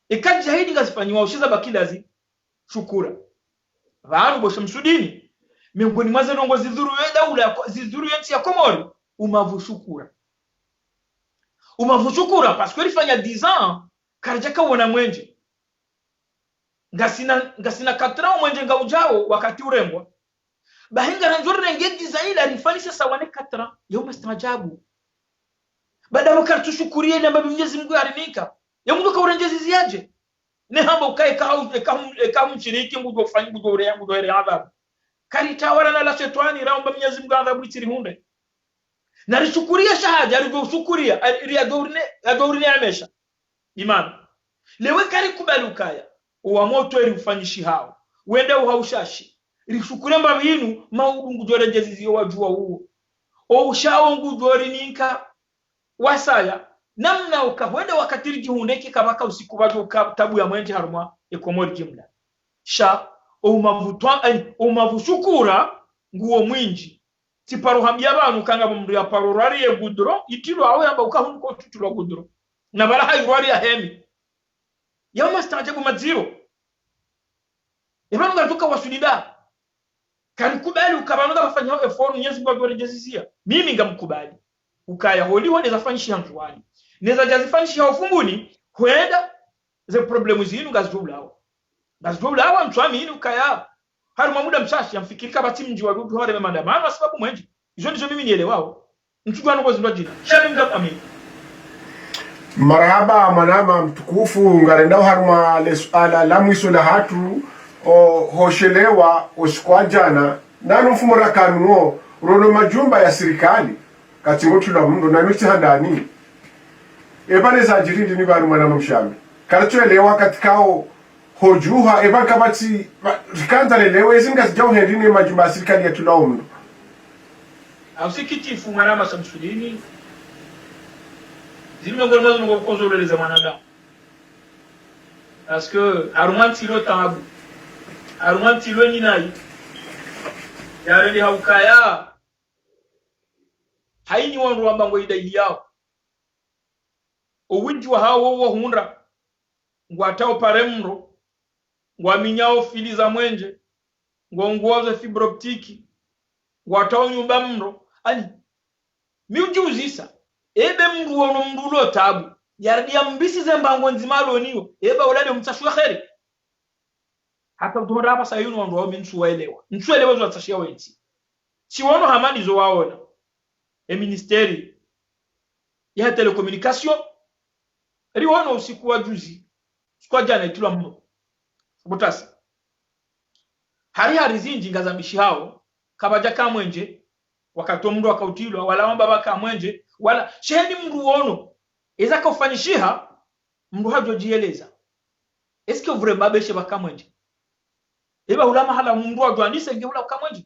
Eka djitihadi ngazifanyiwao, shiza bakila zi, shukura. Pvanu bo Shamsudini, miongoni mwa ze ndrongoo zidhuru ye daula ya Ko-, zidhuru ye ntsi ya Komori, umavu shukura. Umavu shukura, parce que rifanya dix ans, karidjaka wona mwenje. Ngasina, ngasina quatre ans o mwenje ngaudjao wakati urengwa. Bahi ngarandzo rirenge dix ans ila rifanyishe sawa ne quatre ans, yo mastaajabu. Baada wakati tsushukuriye ile mbapvi Mwenyezi Mungu yarinika. Ye Mungu kaurenge zizi yadje. Ne hamba ukaye eka hau-, eka hum-, eka humshiriki ngudjo fanyi, ngudjo ure-, ngudjo ere adhabu. Karitawara na la shetwani, raomba Mwenyezi Mungu adhabu itsirihundre. Na rishukuriye shahadja, ridjo ushukuriya, a-, ri-, yadjo urine-, yadjo urineemesha. Imana. Lewe karikubali ukaya, owa moto eri ufanyishihao. Wende uha ushashi. Rishukuriye mbapvi inu, maudu ngudjo rendjezi ziyo wadjuwa uwo. O ushao ngudjo rininka wasaya, Namna uka hwenda wakati ridjihundre eka kapvaka usiku pvadjo uka tabu ya mwenje harumwa e Komori jimla. Sha, o umavu twa-, ani, o umavu shukura, nguwo mwindji. Tsiparo hambia pvanu kanga mndru yaparo rwari ye gudro, itilo awe yamba uka hunu ko tutulwa gudro. Na pvala hayi rwari ya hemi. Ya mastaajabu madziro. Epvanu ngarijoka waswili nda. Karikubali uka pvanu ngapvafanyihao effort Mwenyezi Mungu ngudjo redjezizia. Mimi ngamkubali. Ukaya holiho neza fanyishiha Ndzuwani. Neza djazifanyishiha ho Fumbuni, hwenda ze problème zinu ngazidjo ulawa. Ngazidjo ulawa, ntsu amini ukaya. Harumwa muda mshashi, yamfikiri kapvatsi mdji wa dudu hwareme maandamano, ha sababu mwenje. Izo ndizo mimi nielewao. Ntsu djuwa nuko zindwa djina. Sha mimi ngamwamini. Marahaba, mwanama mtukufu, ngarendao harumwa le suala la mwiso la hatru, o, hoshelewa, o usiku wa djana, nanu mfumo rakanu wo, rono majumba ya sirikali, katsi ngotulwa mndru, nanu tsi handani. Epvane zadjiri ndini pvanu mwanama Mshami. Karatsuelewa katika o, hodjuha, epvanu kapvatsi, pva-, rikandza lelewe, ezi ngazidjao hendri ne majumba ya sirikali yatulwao mndru. Ha usikitifu mwanama Samsudini, zinu miongoni mwa zinu ngokozoleleza mwanadamu. Parce que harumwa ntsi ilo tabu. Harumwa ntsi ilo nyinayi. Yarende ha ukaya. Hayini wandru wamba ngo idai yao. O windji wahawo wo wahundra. Ngwatao pare mro. Ngwaminyao fili za mwenje. Ngwanguwao ze fibre optique. Ngwatao nyumba mro. Ani, mi udjiuzisa. Ebe mndru wono mndru ulo tabu. Yaridi yambisi ze mbango ndzima alo niyo. Eba ulale umtsashiwa kheri. Hata utohora hapvasa yinu wandru wao mi ntsuwaelewa. Ntsuelewa zo watsashiya wentsi. Tsi wono hama ndizo waona. E ministère ya télécommunication. Riwono usiku wa juzi. Usiku wa djana itulwa mndru. Butasi. Hari hari zindji ngazambishihao. Kapvadja ka mwenje. Wakati o mndru wakautilwa. Wala wamba pvaka mwenje. Wala. Sheni mndru wono. Eza kaufanyishiha. Mndru hadjo djieleza. Est-ce que vraiment beshe pvaka mwenje? Eba hula mahala mndru wadjo andise nge hula pvaka mwenje.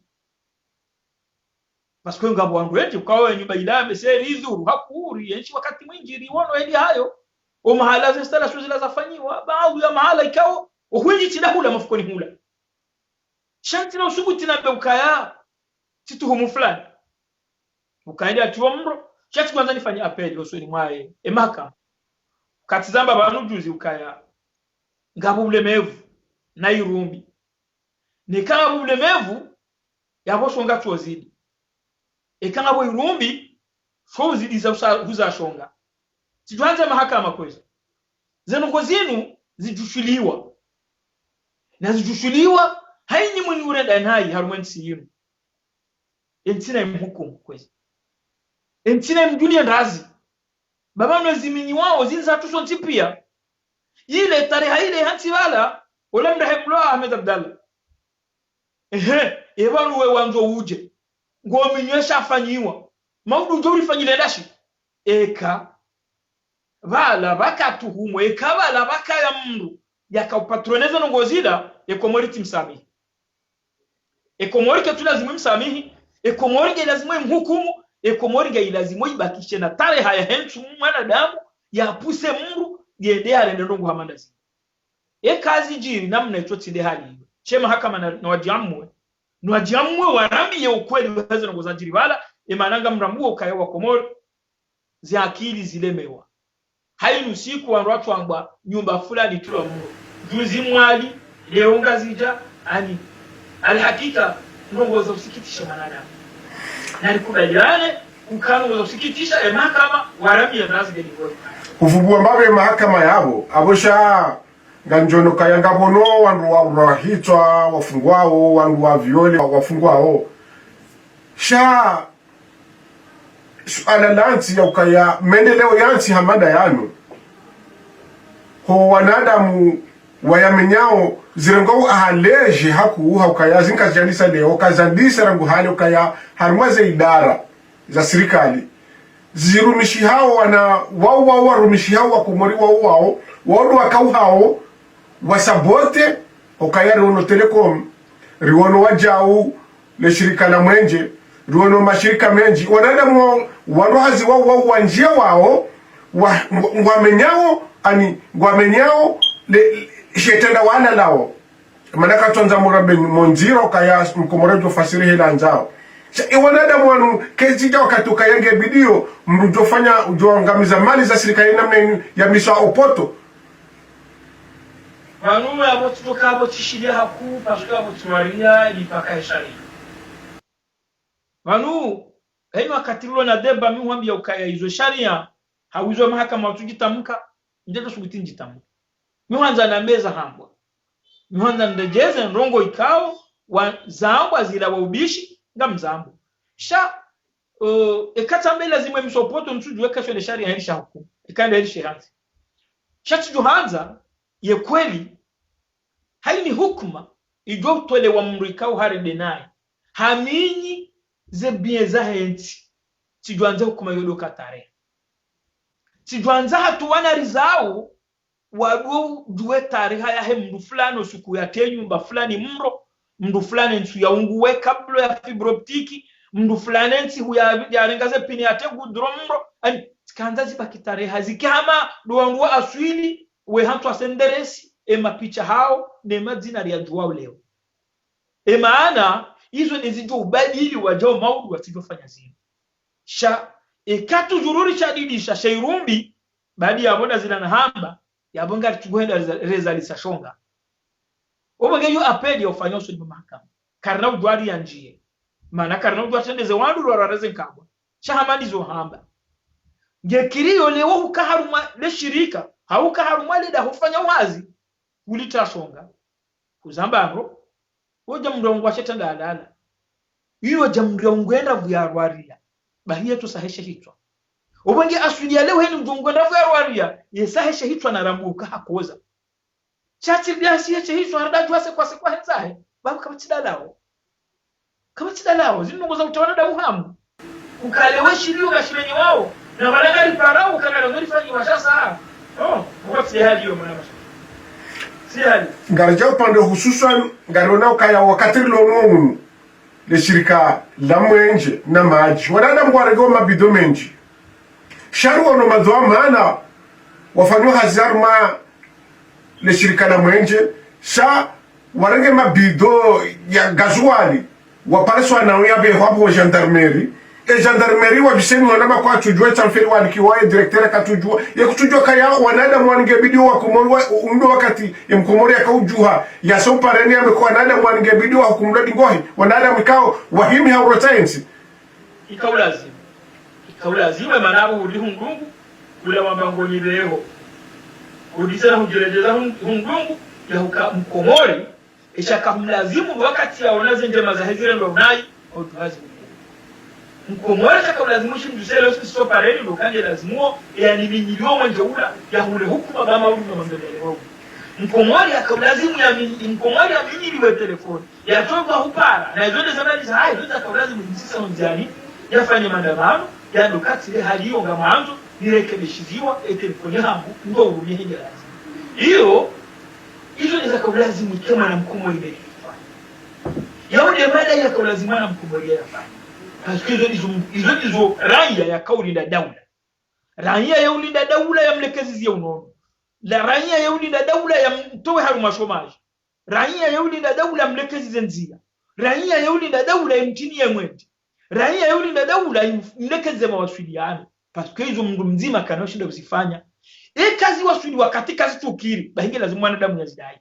Parce que ngapvo wandru wendji, ukawo nyumba ila meseri idhuru, hakuri, yenshi wakati mwindji, riwono eli hayo. O mahala ze installation zila zafanyiwa, baadhwi ya mahala ikao, o hwindji tsi nda hula mafukoni hula. Sha ntsina usubuti nambe ukaya, tsituhumu fulani. Ukaya ndi atiwa mro, sha tsi kwandza nifanye appel, osoni mwaye, e mahakama. Katsi zamba pvanu juzi ukaya, ngapvo ulemevu, na irumbi. Neka ngapvo ulemevu, yapvo shonga tso zidi. Eka ngapvo irumbi, sho uzidi za usa-, uza shonga. Tsidjwandza mahakama kwezi. Ze ndrongo zinu zidjushiliwa. Na zidjushiliwa, hayini mwinyi urenda nayi harumwa entsi yinu. Entsi na imhukumu kwezi. Entsi na imdjuliya ndazi. Baba no ziminyiwao zindza tuso ntsi piya. Ile tareha ile hantsi pvala, ola mrehemlwa Ahmed Abdallah. Ehe, epvanu we wandzo udje. Ngominywe sha fanyiwa. Maudu udjo ulifanyile ndashi. Eka. Pvala pvaka tuhumwa. Eka pvala pvakaya mndru. Yaka upatroneza ndrongo zila. E Komori tsi msamihi. E Komori ketsu lazimu imsamihi. E Komori nge lazimu imhukumu. E Komori nge lazimu ibakishe na tareha ya hentsu mwanadamu. Yapvuse mndru. Yende yarende ndrongo hama ndazi. Eka zidjiri namna itso tsi nde hali iyo. She mahakama na, na wadjiamwe. Na wadjiamwe warambiye ukweli wa haze ndrongo zadjiri pvala, e mana ngamrambuo ukaya wa Komori, ze akili zilemewa. Hayinu siku wandru watsuambwa nyumba fulani itulwa mro. Juzi Mwali, leo Ngazidja, ani. Alhakika, ndrongo za usikitisha mwanadamu. Na rikubaliane, ukaya ndrongo za usikitisha, e mahakama, warambiye ndazi geni kwa. Uvubuwa mbapvi e mahakama yapvo, apvo sha Ngandjono kaya ngapvono wandru wa, wa hitswa wafungwao, wandru wa viole wafungwao. Sha suala la ntsi ya ukaya mendeleo ya ntsi hama nda yanu. Ho wanadamu wayamenyao zirengwao ahaleje haku ha ukaya zinka zidjandisa leo, kazandisa rangu hale ukaya harumwa ze idara za sirikali. Zirumishihao wana wao wao, warumishihao wa Komori wao wao, wao ndo wakao hao wasabote, okaya riono Telecom, riono wadjau le shirika la mwenje, riono mashirika mendji, wanadamu wao, walo hazi wao wao wandjia wao, Wa, ngwa, ngwamenyao, ani, ngwamenyao, le, le, shetenda wala lao. Mana katsandza murabe mondziro kaya mkomori djo fasiri hela ndzao. Sha, iwanadamu wanu, kezi dja wakati ukaya nge bidio, mndru djofanya, djoangamiza mali za sirikali namna inu ya miswa opoto. Pvanu, abo tsi toka abo tsi shiliya hakuu, parce que abo tsi waria, lipaka esharia. Pvanu, hayina wakati rilo na débat mi hwambia ukaya izo sharia, hau izo mahakama watsudjitamka, ndetso subuti ndjitamka. Mi hwandza nambe za hambwa. Mi hwandza ndedjeze ndrongoo ikao, wa, zambwa zila wa ubishi, ngamzambo. Sha, uh, eka tsambe lazima emsopoto ntsudjuwe kesho le sharia heli sha hukumu. Eka nde heli she handzi. Sha tsidjo handza, ye kweli, hayini hukuma, idjo utolewa mndru ikao harende naye. Haminyi ze biens zahe ntsi. Tsidjo andza hukuma iyo ndo ka tarehi. Tsidjo andza hatu wana rizao, wadjo djuwe tarehi yahe mndru fulani, osuku yatre nyumba fulani mro, mndru fulani ntsu yaunguwe kablo ya fibre optique, mndru fulani ntsi huya, yarenga ze pine yatre goudron mro, ani, tsikandza zibaki tarehi, zike hama ndo wandru wa aswili, we hantsu asenderesi, e mapicha hao, ne madzina riyadjuwao leo. E maana, izo ndezidjo ubadili wadjao maudu watsidjofanya zinu. Sha, eka tsudjururi shadidisha, sha irumbi, baadi yapvo ndazila nahamba, yapvo ngaritsudjohenda reza, rezalisa shonga. Opvo nge iyo appel ya ufanya usoni mwa mahakama. Karina udjwari ya ndjiye. Mana karina udjwari tsendeze wandru rwarareze nkabwa. Sha hama ndizo hamba. Nge kiriyo leo huka harumwa le shirika, hau huka harumwa le daho ufanya uhazi, ulitra shonga. Kuzamba ndro, wodja mndru ngwa shetenda alala. Iyo dja mndru ngwenda pvuyarwaria. Bahi yetso saheshe hitswa. Opvo nge aswili ya leo heni mndru ngwenda pvuyarwaria, ye saheshe hitswa na rambuka hakoza. Sha tsi biasi yeshe hitswa harida djuwa se kwa se kwa hendzahe. Babu kapvatsi dalao. Kapvatsi dalao, zinu ndrongoo za utra wanadamu hamu. Ukale we shiliyo kashimenyi wao, na wala kali parao, ukale ngari fanyi washasa. Oh, kwa tsi hali yo mwana masha. Tsi hali. Ngaridja upande hususwani, ngariona ukaya wakati rilo no munu. Le shirika la mwenje na madji. Wanadamu ngwarengewa mabido mendji. Sha ri wono madhwamana, wafanyao hazi harumwa le shirika la mwenje, sha warenge mabido ya gazuwali, wapariswa nayo yapvehwa pvo gendarmerie. E gendarmerie wabiseni wana makwa tsudjuwa, e tsamferi wanikiwa, e directeur katsudjuwa, ye kutsudjuwa kaya wanadamu wanu nge bidio wa Komori wa, undo wakati, e mkomori yakaudjuha, yasa upareni yambe ko wanadamu wanu nge bidio wa hukumulwa dingohi, wanadamu ikao, wahimi ha urota entsi. Ikaulazimu. Ikaulazimu, e mana apvo huli hundrungu, hula wamba ngoni pveho. Hudise na hudjeredjeza hun-, hundrungu, ya huka mkomori, esha kahumlazimu wakati yaona ze ndjema zahe zirendwa unayi, hudjuhazi mkomori. Mkomori shakaulazimu shimdjusele, usi so pareni, ndo kandje lazimu, ya niminyilio mwenje ula, ya hule hukuma bama ulu na mandele wau. Mkomori yakaulazimu ya mini-, mkomori ya minyiliwe telefoni. Yatolwa hupara, na izo nde zamani za, ah, izo zakaulazimu msisa ondziani, yafanye maandamano, yando kati le hali iyo ngamwandzo, nirekebishiziwa, e telefoni hangu, ndo urumie hindja lazimu. Iyo, izo nde zakaulazimu ike mwana mkomori nde ifanye. Yaude mada yakaulazimu mwana mkomori yafanye. Parce que izo ndizo, izo ndizo raiya yakaulinda daula. Raiya yaulinda daula yamlekezizie unono. La raiya yaulinda daula yamtowe harumwa chômage. Raiya yaulinda daula mlekezize ndzia. Raiya yaulinda daula imtiniye mwenje. Raiya yaulinda daula im-, mlekezize mawaswiliano. Parce que izo mndru mdzima kana ushinda uzifanya. E kazi waswili wakati kazi tsukiri, bahi nge lazimu mwanadamu yazidai.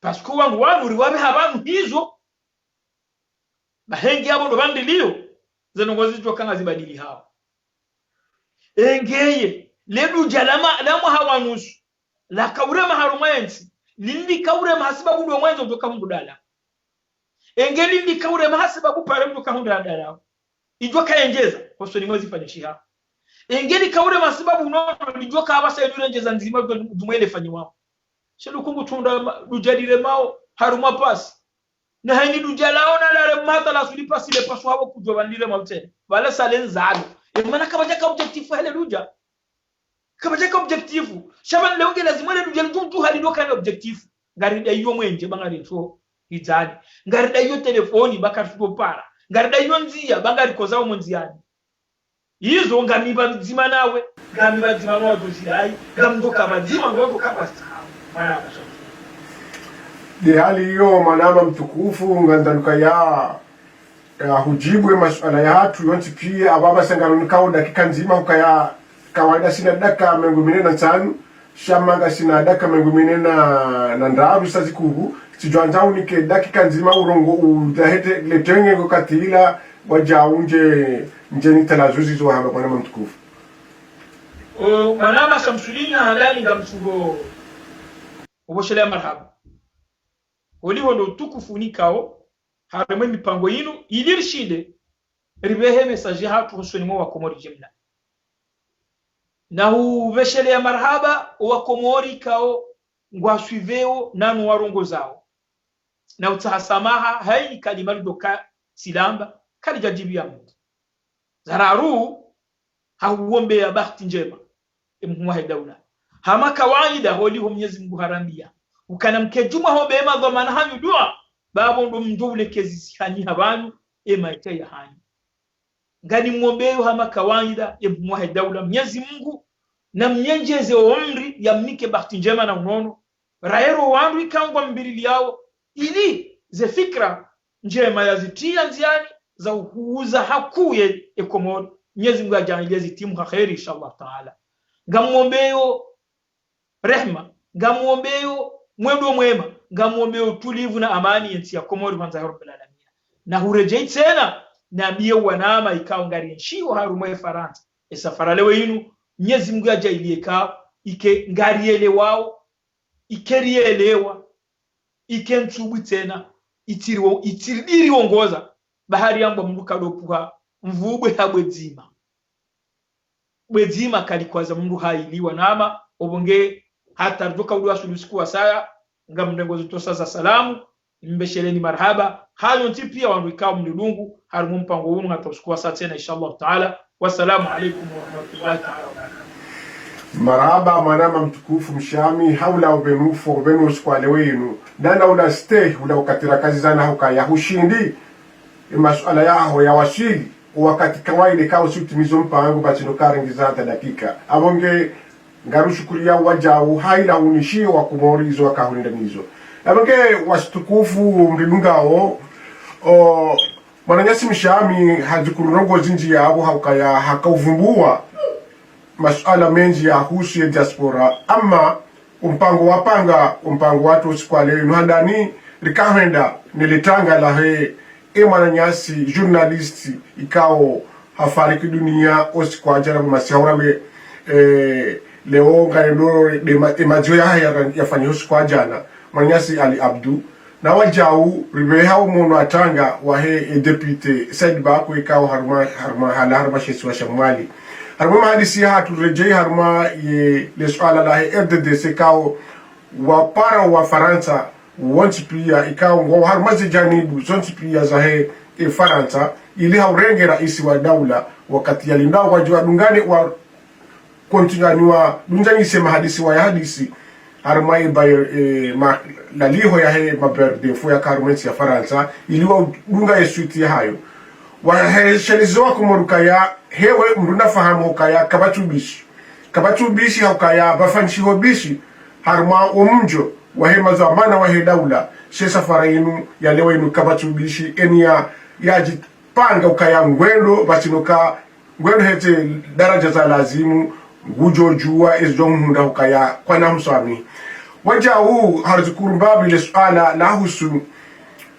Parce que wandru wanu riwapve ha pvanu hizo. Bahi nge apvo ndo pvandiliyo, ze ndrongoo zidjo kanga zibadili hawo. Engeye, le dudja la ma-, la mwaha wa nusu, lakaurema harumwa entsi, lindi kaurema hasibabu ndo mwenje udjo kahundra dala. Enge lindi kaurema hasibabu pare udjo kahundra dala. Idjo kaendjeza, hosoni mwa zifanyishiha. Enge likaurema hasibabu unono, lidjo kapvasa yedjurendjeza ndzima udjo, udjo mwele fanyiwao. She lukungu tunda ma-, dudja liremao, harumwa pasi. Na heni dudja laona larema hata lasuli pasi le pasu hawo kudjo pvandile mautsene. Pvala sale ndzalo. E mana kapvadjaka objectif hele dudja. Kapvadjaka objectif. Sha pvanu leo nge lazimu hele dudja lidjo udjuha lindo kana objectif. Ngaridaiyo mwenje ba ngaritso hidzani. Ngaridaiyo telefoni ba karitso para. Ngaridaiyo ndzia ba ngarikozao mo ndziani. Izo ngami pvadzima nawe, ngami pvadzima nawe, tuzilai, ngamdjoka pvadzima, ngodjoka pvadzima. Mwanama Shamsu. Nde hali iyo, mwanama mtukufu, ngamdjo ukaya, ya, hudjibu ye masuala yahatru yontsi piya, apvasa ngaronikao dakika ndzima, hukaya kawaida sina dakika mengo mine na ntsanu, sha manga sina dakika mengo mine na, na ndraru sa zikubu, tsidjwandza unike dakika ndzima urongoe, udjahete, letenge ngo katila, wadjau ndje, ndje ni talazuzi zo hamba mwanama mtukufu. O, mwanama Shamsulina Halali ngamtsuho. Uboshelea marahaba. Holiho ndo utukufu unikao, harumwa ye mipango yinu, ili rishinde, ripvehe message yahatru hosoni mwa Wakomori jimla. Na hupveshelea marahaba, Wakomori ikao, ngwasuiveo, nanu warongozao. Na utsaha samaha, hayini kalima lidjoka tsilamba, kalidjadjibiya mndru. Za raru, hahuombeya bahati ndjema, e mhuu wahe daula. Hama kawaida, holiho Mnyezi Mungu harambiya. Ukana mkedjuma hombeya madhwamana hanyu dua, bapvo ndo mndru ulekezi sihanyi ha pvanu, e maesha yahanyu. Nganimwombeyo hama kawaida, e mhuu wahe daula, Mnyezi Mungu, namnyendjeze o umri, yamnike bahati ndjema na unono, rayero wandru ikao ngwambililiyao, ili ze fikira ndjema yazitiya ndziyani, za uhuza hakuu ye Komori. Mnyezi Mungu yadjaanliye zitimu ha kheri, inshallah taala. Ngamwombeyo rehma, ngamwombeyo mwendo mwema, ngamwombeyo utulivu na amani ye ntsi ya Komori, pvandza ya Rabbil Alamina. Na huredjei tsena, nambiye wanama ikao ngarienshio harumwa ye Farantsa. E safara leo inu, Mnyezi Mungu yadjaanliye ikao, ike ngarielewao, ike rielewa, ike ntsubwi tsena, itsiriwo-, itsiridiri wongoza, bahari yambwa mndru kadopvuha, mvubwe ha bwedzima. Bwedzima kalikwaza mndru hayili wanama, opvo nge hata ridjoka udu wasuli usiku wa saya, ngamrengo zitosa za salamu, mbesheleni marahaba, hayo ntsi piya wandru ikao mlidungu, harumwa mpango unu hata usiku wa saya tsena, inshallah taala. Wassalamu alaikum warahmatullahi taala wabarakatuh. Marahaba, mwanama mtukufu mshami, hawula upvenufu, upvenu usiku wa leo inu. Nana ula ste, ula ukatira kazi zana hukaya hushindi, e masuala yaho yawaswili, o wakati kawaida ikao si utimizo mpango, pvatsino karengiza hata dakika. Apvo nge, ngarushukuriya wadjau, hayila unishiyo Wakomori izo wakahulinda nizo. Apvo nge, watukufu mlidungao, o, mwananyasi mshami, hadhukuru ndrongoo zindji yapvo haukaya, hakauvumbuwa masuala mendji yahusu ye diaspora, ama o mpango wapanga, o mpango watru usiku wa leo inu handani, rikahwenda ne letanga lahe, e mwananyasi, journaliste, ikao hafariki dunia usiku wa djana, masiha urame, eh, leo ngarendo de ma-, e madzio yahe ya, yafanyiha usiku wa djana, mwananyasi Ali Abdu. Na wadjau, ripveha o mwono wa tanga wahe e député Said Bakwe ikao harumwa, harumwa, halawa harumwa she isiwa sha Mwali. Harumwa mahadisi yahatru redjei harumwa ye le suala lahe R D D C ikao wapara wa Farantsa wontsi piya ikao ngwao harumwa ze janibu zontsi piya zahe e Farantsa ili haurenge raisi wa daula wakati yalindao wadje wadungane wa continuer ni wadunjanyise mahadisi wayahadisi harumwa ye baye, eh, ma-, laliho yahe ma bailleurs de fonds yaka harumwa entsi ya Farantsa, ili wadunge ye suite yahayo. Waheshelezo Wakomori ukaya, hewe mndru nafahamu ukaya kapvatsi ubishi. Kapvatsi ubishi haukaya pvafanyishiho bishi harumwa o mdjo wahe madhwamana wahe daula, she safara inu ya leo inu kapvatsi ubishi, eni ya, yadjipanga ukaya ngwendo, pvatsino ka ngwendo hete daradja za lazimu, ngudjo djuwa ezidjo mhundra hukaya kwana mswami. Wadjau, harizikuru mbapvi le suala lahusu,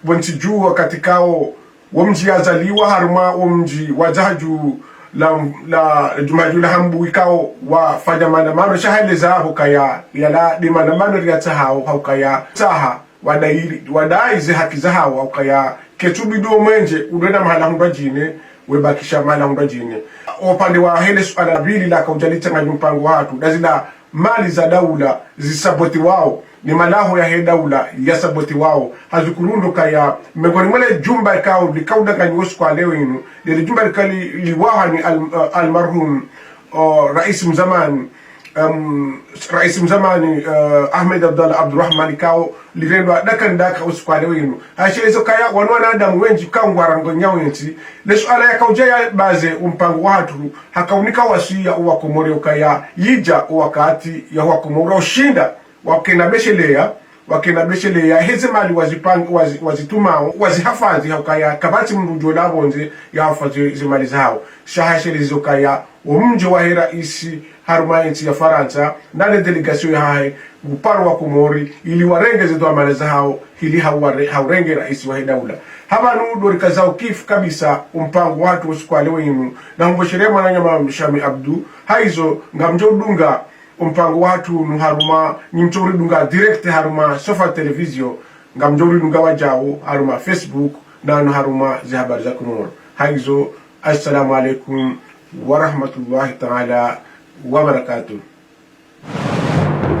pvontsi dju wakati ikao, wo mdji yazaliwa harumwa wo mdji wa djahadju la, la, djumba dju la Hambu ikao wafanya maandamano, sha haeleza hukaya, yala de maandamano riyatsahao, haukaya, tsaha, wadai, wadai ze haki zahawo, haukaya, ketsu bidi o mwenje, udwenda mahala hundra djine, webakisha mahala hundra djine. Opvande wahe le suala la pvili laka udjalitsanga mpango wahatru, dazila mali za daula zisabotiwao, ni malaho yahe daula yasabotiwao. Hazikuru ndo ukaya, mengoni mwa le djumba ikao, likao udanganyiwa usiku wa leo inu, lile djumba likali liwaha ni al-, almarhum, o, raisi mzamani, um, rais mzamani, uh, Ahmed Abdallah Abdurahman, ikao lirendwa daka ndaka usiku wa leo inu. Hashelezo kaya wanu wanadamu wendji kangwarango nyawo yentsi. Le suala yakaudja ya baze umpango wahatru, hakaunika wasiya uwakomori ukaya yidja uwakati ya uwakomori ushinda wakena besheleya, wakena besheleya heze mali wazipang-, wazi-, wazitumao, wazihafadhi, haukaya kapvatsi mndru udjo la pvondze ya hafadhi ze mali zawo. Sha hashelezo kaya omdjo wahe raisi harumwa yentsi ya Farantsa, na ne délégation yahahe, nguparo wakomori, ili warenge ze dhwamana zahawo, ili haware-, haurenge raisi wahe daula. Hapvanu ndo rikazao kifu kabisa umpango wahatru usiku wa leo inu, na humboshelea mwananyama Shami Abdu, haizo ngamdjo udunga umpango wahatru unu harumwa, nyi mdjo uridunga direct harumwa Sofa Television, ngamdjo uridunga wadjau harumwa Facebook, na no harumwa ze habari za Komoro. Haizo, assalamu alaikum wa rahmatullahi ta'ala wa barakatuh.